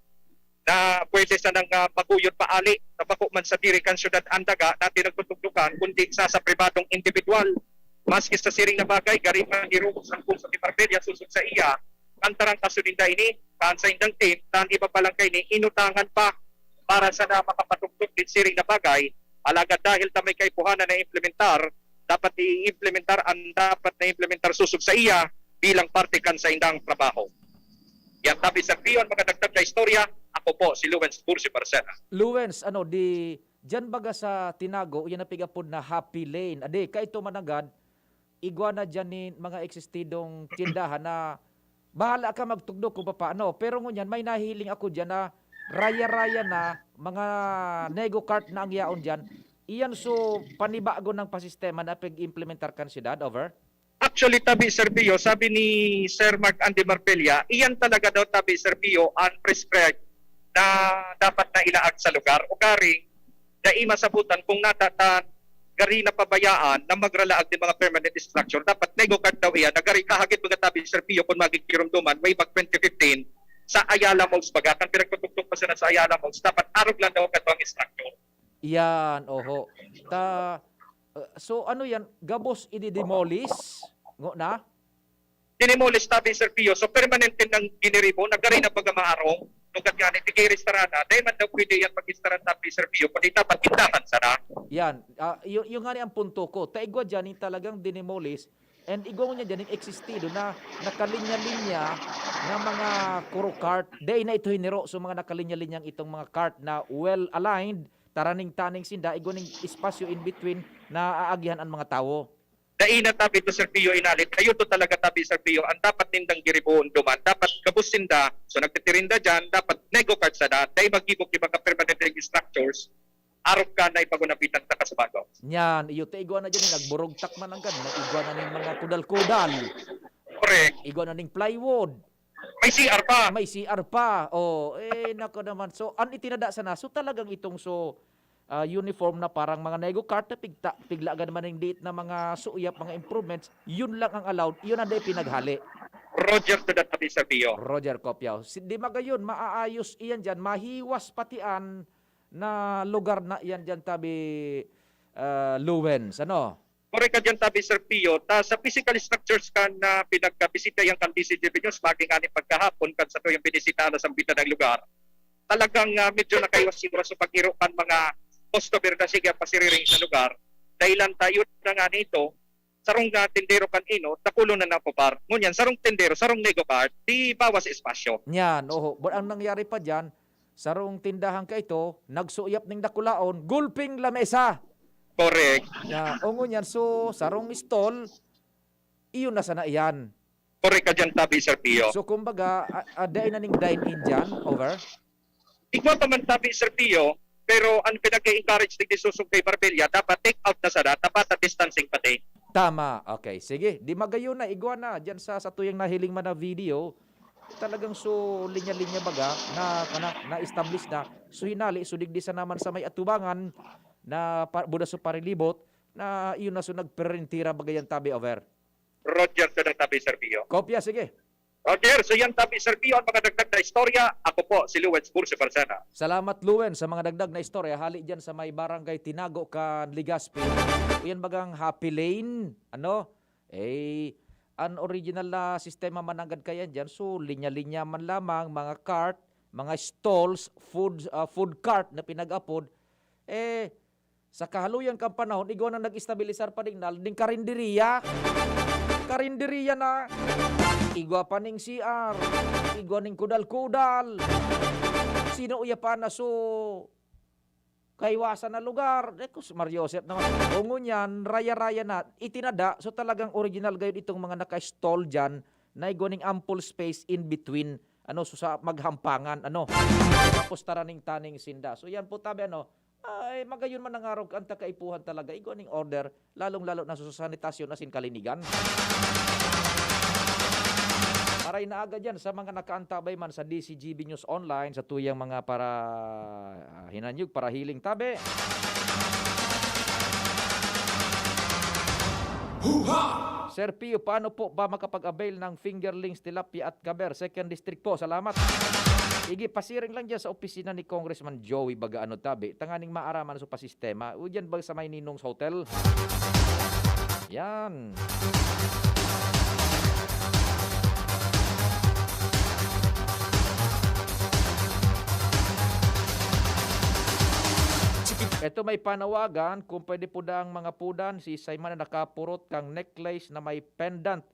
na pwede sanang, ah, maguyod paali na bako man sa diri kan syudad an daga na pinagtutugdukan, kundi sa, sa pribadong individual. Maski sa siring na bagay, gari man irugos ang puso ni Marbella sosog sa iya, kan tarangkaso ninda ini, kan sa indang team, kan iba pa lang kaini, inutangan pa para sana makapatugdok nin siring na bagay. Alagad dahil ta may kaipuhanan na implementar, dapat i-implementar ang dapat na implementar sosog sa iya bilang parte kan saindang trabaho. Yan tabi sa Pion, mga dagdag na istorya. Ako po si Lawrence Bursi Barcena. Lawrence, ano, di, diyan baga sa Tinago, yan ang pig-apod na Happy Lane. Ade, kaito mananggad, igwa na diyan ni mga eksistidong tindahan na bahala ka magtugdok kung papaano. Pero ngunyan, may nahihiling ako diyan na raya-raya na, mga nego cart na ang yaon diyan. Iyan so panibago ng pasistema na pag-implementar kan siyudad, over? Actually, tabi, Sir Pio, sabi ni Sir Mark Andy Marbella, iyan talaga daw, tabi, Sir Pio, ang prescribed na dapat na ilaag sa lugar. Ugaring, dai masabutan kung natatan, gari na pabayaan na magralaag ng mga permanent structure. Dapat nego card daw iyan, na gari kahagit mga tabi, Sir Pio, kung magigirumduman, way back twenty fifteen, sa Ayala Malls baga, kan pinagpatugtog pa sila sa Ayala Malls, dapat arog lang daw kato ang structure. Iyan, oho. Ta, uh, so ano yan, gabos i-demolish? Ngo na? Dinimolish, tabi, Sir Pio. So, permanente nang giniribo, nagari na baga maarong, lugat gani, tigay restaurant na. Dahil man daw pwede yan mag-restaurant, tabi, Sir Pio, kundi dapat tindahan sana. Yan. Ah, y- yung nga ni ang punto ko. Taigwa dyan, yung talagang dinimolish, And igwa ngunyan dyan ning existido na nakalinya-linya na mga kuro cart. Dai na ito hiniro. So, mga nakalinya-linyang itong mga cart na well aligned, taraning-taning sinda, igwa ning espasyo in between na aagihan an mga tawo. Dai na tabi to, Sir Pio, inalit. Ayo to talaga tabi, Sir Pio. Ang dapat nindang giribohon duman, dapat gabos sinda, so nagtitirinda dyan, dapat nego cart sa daan. Dai maggibo ki mga permanent structures, arog ka na ipagunapitan ta ka sa bagaw. Nyan, iyo ta igwa na dyan, eh, nagburugtak man ang kan, nag-igwa na ning mga kudal-kudal. Correct. Igwa na ning plywood. May C R pa. May C R pa. Oh, eh, nako naman. So, an itinada sana, so talagang itong so, ah, uniform na parang mga nego cart na pigta-, piglagan man ning diit na mga suyap, mga improvements, yun lang ang allowed, yun ang dai pinaghali. Roger to the tabi, Sir Pio. Roger Copiao. Si, di magayon, maaayos iyan dyan, mahiwas pati an na lugar na iyan dyan tabi, ah, Lowens, ano? Korek ka dyan tabi, Sir Pio. Ta sa physical structures kan, ah, pinagkabisita yan kan D C G B News, maging ani pagkahapon kan satuyang binisita na sa bida ng lugar. Talagang, ah, medyo nakaiwas-iwas sa pag-iro kan mga customer na sige pasiriring sa lugar. Dahilan tayo na nga nito, sarong, ah, tindero kan ino, dakulo na napubar. Ngunyan, sarong tindero, sarong nego cart, di bawas espasyo. Nyan, oho. But ang nangyari pa dyan, sarong tindahan kaito, nagsuyap ning dakulaon, gulping lamesa. Correct. Ya, o ngunyan, so, sarong stall, iyon na sana iyan. Correct ka dyan, tabi, Sir Pio. So, kumbaga, a-, a-, dai na ning dine-in dyan, over? Igwa pa man tabi, Sir Pio, pero ang pinag-i-encourage digdi susog kay Marbella, dapat take out na sana, dapat distancing pati. Tama. Okay, sige. Di magayon na, igwa na. Diyan sa, sa tuyang nahiling man na video, talagang so linya-linya baga na, na, na-establish na. So hinali, so digdi sa naman sa may atubangan na pa, buda so parilibot, na iyon na so nagperentira baga yan tabi over. Roger sa tabi, Sir Pio. Kopya, sige. Roger, so yan tabi, Sir Pio, ang mga dagdag na istorya. Ako po, si Luwens Bursi Parsana. Salamat, Luwens, sa mga dagdag na istorya. Hali dyan sa may barangay Tinago kan Legazpi. Yan bagang Happy Lane, ano? Eh, an original na sistema mananggad kayan dyan. So, linya-linya man lamang, mga cart, mga stalls, food, ah, food cart na pinag-apod. Eh, sa kahaluyan kan panahon, igwa na nag-estabilisar pa ding nal-, ding karinderiya. Karinderiya na. Igwa pa ning C R. Igwa ning kudal-kudal. Sino iya pa na so kaiwasan na lugar? Eh, kus-, Mar Joseph naman. O ngunyan, raya-raya na. Itinada, so talagang original gayud itong mga naka-stall dyan na igwa ning ample space in between, ano, so sa maghampangan, ano. Tapos taraning-taning sinda. So yan po, tabi, ano, ay, magayon man nangarog an ta kaipuhan talaga, igwa ning order, lalong-lalo na sa sanitasyon asin kalinigan. Maray na aga dyan sa mga nakaantabay man sa D C G B News Online, sa tuyang mga para, ah, hinanyog, para hiling tabi. Huha! Sir Pio, paano po ba makapag-avail ng fingerlings, tilapia at kaber? Second District po, salamat. Igi, pasiring lang dyan sa opisina ni Congressman Joey baga ano tabi, tanganing maaraman so pasistema. O dyan ba sa may Ninong's Hotel? Yan. Eto may panawagan, kung pwede po daang mga pudan, si Simon na nakapurot kang necklace na may pendant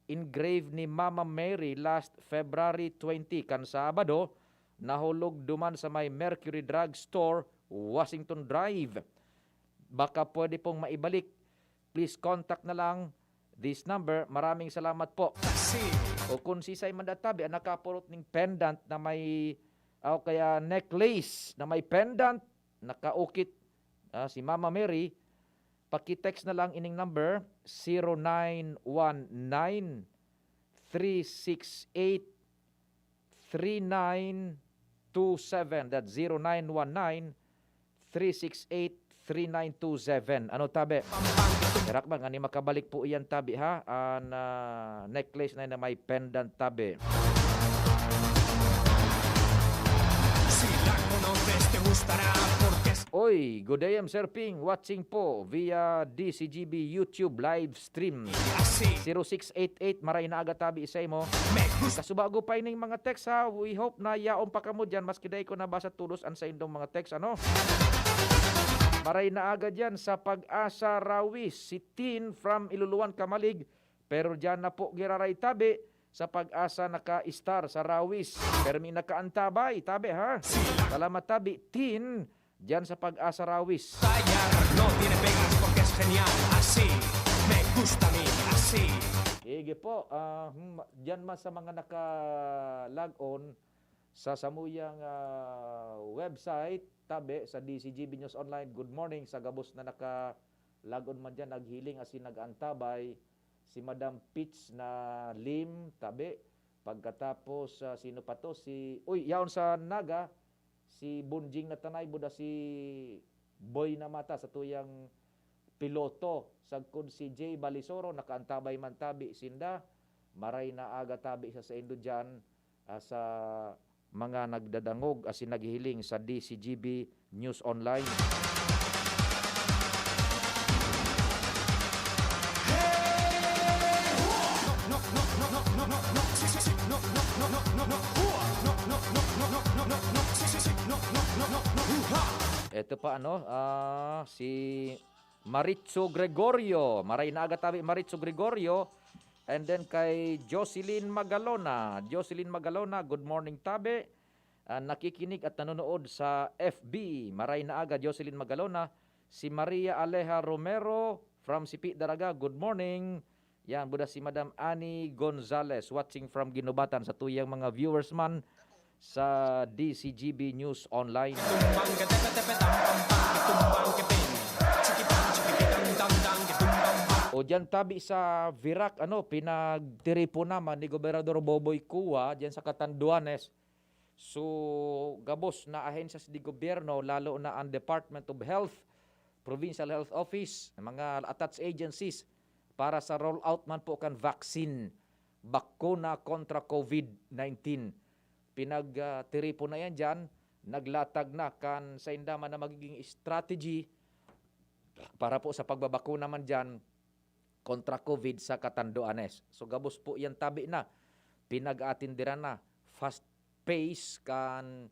engraved ni Mama Mary last February twenty, kan Sabado, nahulog duman sa may Mercury Drug Store, Washington Drive. Baka pwede pong maibalik. Please contact na lang this number. Maraming salamat po. Kasi O kung si Simon Databi ang nakapurot ning pendant na may, o kaya necklace na may pendant, nakaukit, ah, si Mama Mary, paki-text na lang ining number, zero nine one nine, three six eight, three nine two seven. That's zero nine one nine, three six eight, three nine two seven. Ano, tabi? Herak ba nga ni makabalik po iyan, tabi, ha? An, ah, necklace na, na may pendant, tabi. Si Laco Lopez te gustará porque Oy, good A M, Sir Ping. Watching po via D C G B YouTube live stream. Así. Zero six eight eight, maray na aga tabi isay mo. Me gusta. Kasubago pa ining mga text, ha. We hope na yaon pa kamo diyan, maski dai ko nabasa todos an saindong mga text, ano? Maray na aga diyan sa Pag-asa Rawis, si Tin from Iluluan, Camalig. Pero diyan na po giraray tabi sa Pag-asa naka-star sa Rawis. Permi nakaantabay, tabi ha. Salamat tabi, Tin, diyan sa Pag-asa Rawis. Tayar, no tiene pegas porque es genial. Así, me gusta a mí, así. Sige po, ah, hmm, diyan man sa mga naka-log on sa samuyang, ah, website, tabi sa D C G B News Online. Good morning sa gabos na naka-log on man diyan, naghiling asin nag-antabay. Si Madam Peach na Lim, tabi. Pagkatapos, ah, sino pa to? Si, uy, yaon sa Naga, si Bunjing Natanay, buda si Boy Namata sa tuyang piloto. Sagkod si Jay Balisoro, nakaantabay man tabi sinda. Maray na aga tabi sa saindo diyan, ah, sa mga nagdadangog asin naghihiling sa D C G B News Online. Eto pa, ano, ah, si Maritzo Gregorio. Maray na aga tabi, Maritzo Gregorio. And then kay Jocelyn Magalona. Jocelyn Magalona, good morning, tabi. Ah, nakikinig at nanonood sa F B. Maray na aga, Jocelyn Magalona. Si Maria Aleja Romero from Sipi, Daraga, good morning. Yan, buda si Madam Annie Gonzalez, watching from Guinobatan, sa tuyang mga viewers man sa D C G B News Online. O diyan tabi sa Virac, ano, pinagtiripon naman ni Gobernador Boboy Cua diyan sa Catanduanes. So, gabos na ahensyas de gobyerno, lalo na ang Department of Health, Provincial Health Office, mga attached agencies, para sa rollout man po kan vaccine, bakuna kontra COVID nineteen. Pinagtiripon na yan dyan, naglatag na kan sainda man na magiging strategy para po sa pagbabakuna man dyan kontra COVID sa Catanduanes. So, gabos po yan tabi na, pinag-aatindiran na, fast pace kan,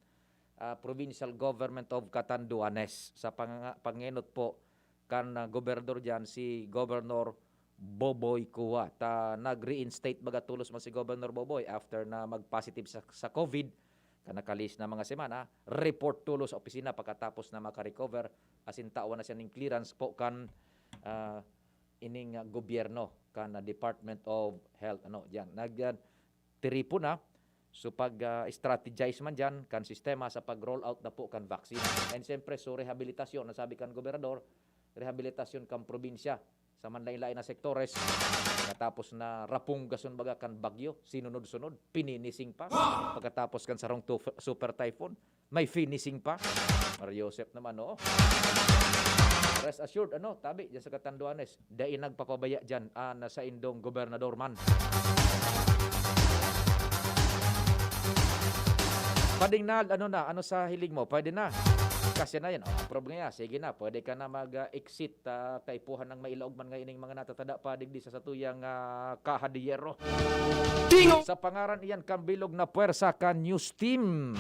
ah, Provincial Government of Catanduanes sa panganga-, pangenot po kan, ah, gobernador diyan, si Governor Boboy Cua. Ta nag-reinstate baga tolos man si Governor Boboy after na mag-positive sa, sa COVID, kan nakalihis na mga semana, report tolos sa opisina pagkatapos na makarecover, asin tawan na siya ning clearance po kan, ah, ining, ah, gobyerno, kan, ah, Department of Health, ano, diyan. Nag, ah, tiripo na. So, pag, ah, strategize man diyan kan sistema sa pag-roll out na po kan vaccine. And siyempre, so rehabilitasyon, nasabi kan gobernador, rehabilitasyon kan probinsya sa manlain-lain na sektores. Pagkatapos na rapunggason baga kan bagyo, sinunod-sunod, pininising pa. Pagkatapos kan sarong tu-, super typhoon, may finishing pa. Mario Joseph naman, oo. Rest assured, ano, tabi, dyan sa Catanduanes, dai nagpapabaya dyan, ah, na saindong gobernador man. Pading na, ano na, ano sa hiling mo? Pwede na. Kasi na yan, oh, approve nga yan. Sige na, pwede ka na mag-exit, ah, kaipuhan ng mailaog man nga ining mga natatada pa digdi sa satuyang, ah, kaha de yerro. Sa pangaran iyan kan bilog na puwersa kan news team.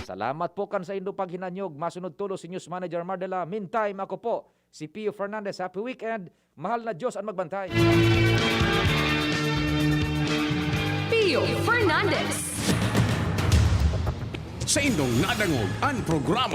Salamat po kan saindo paghinanyog. Masunod tulos si News Manager Mardela. Meantime, ako po, si Pio Fernandez. Happy weekend. Mahal na Diyos ang magbantay. Pio Fernandez. Sa indong nadangog an programa.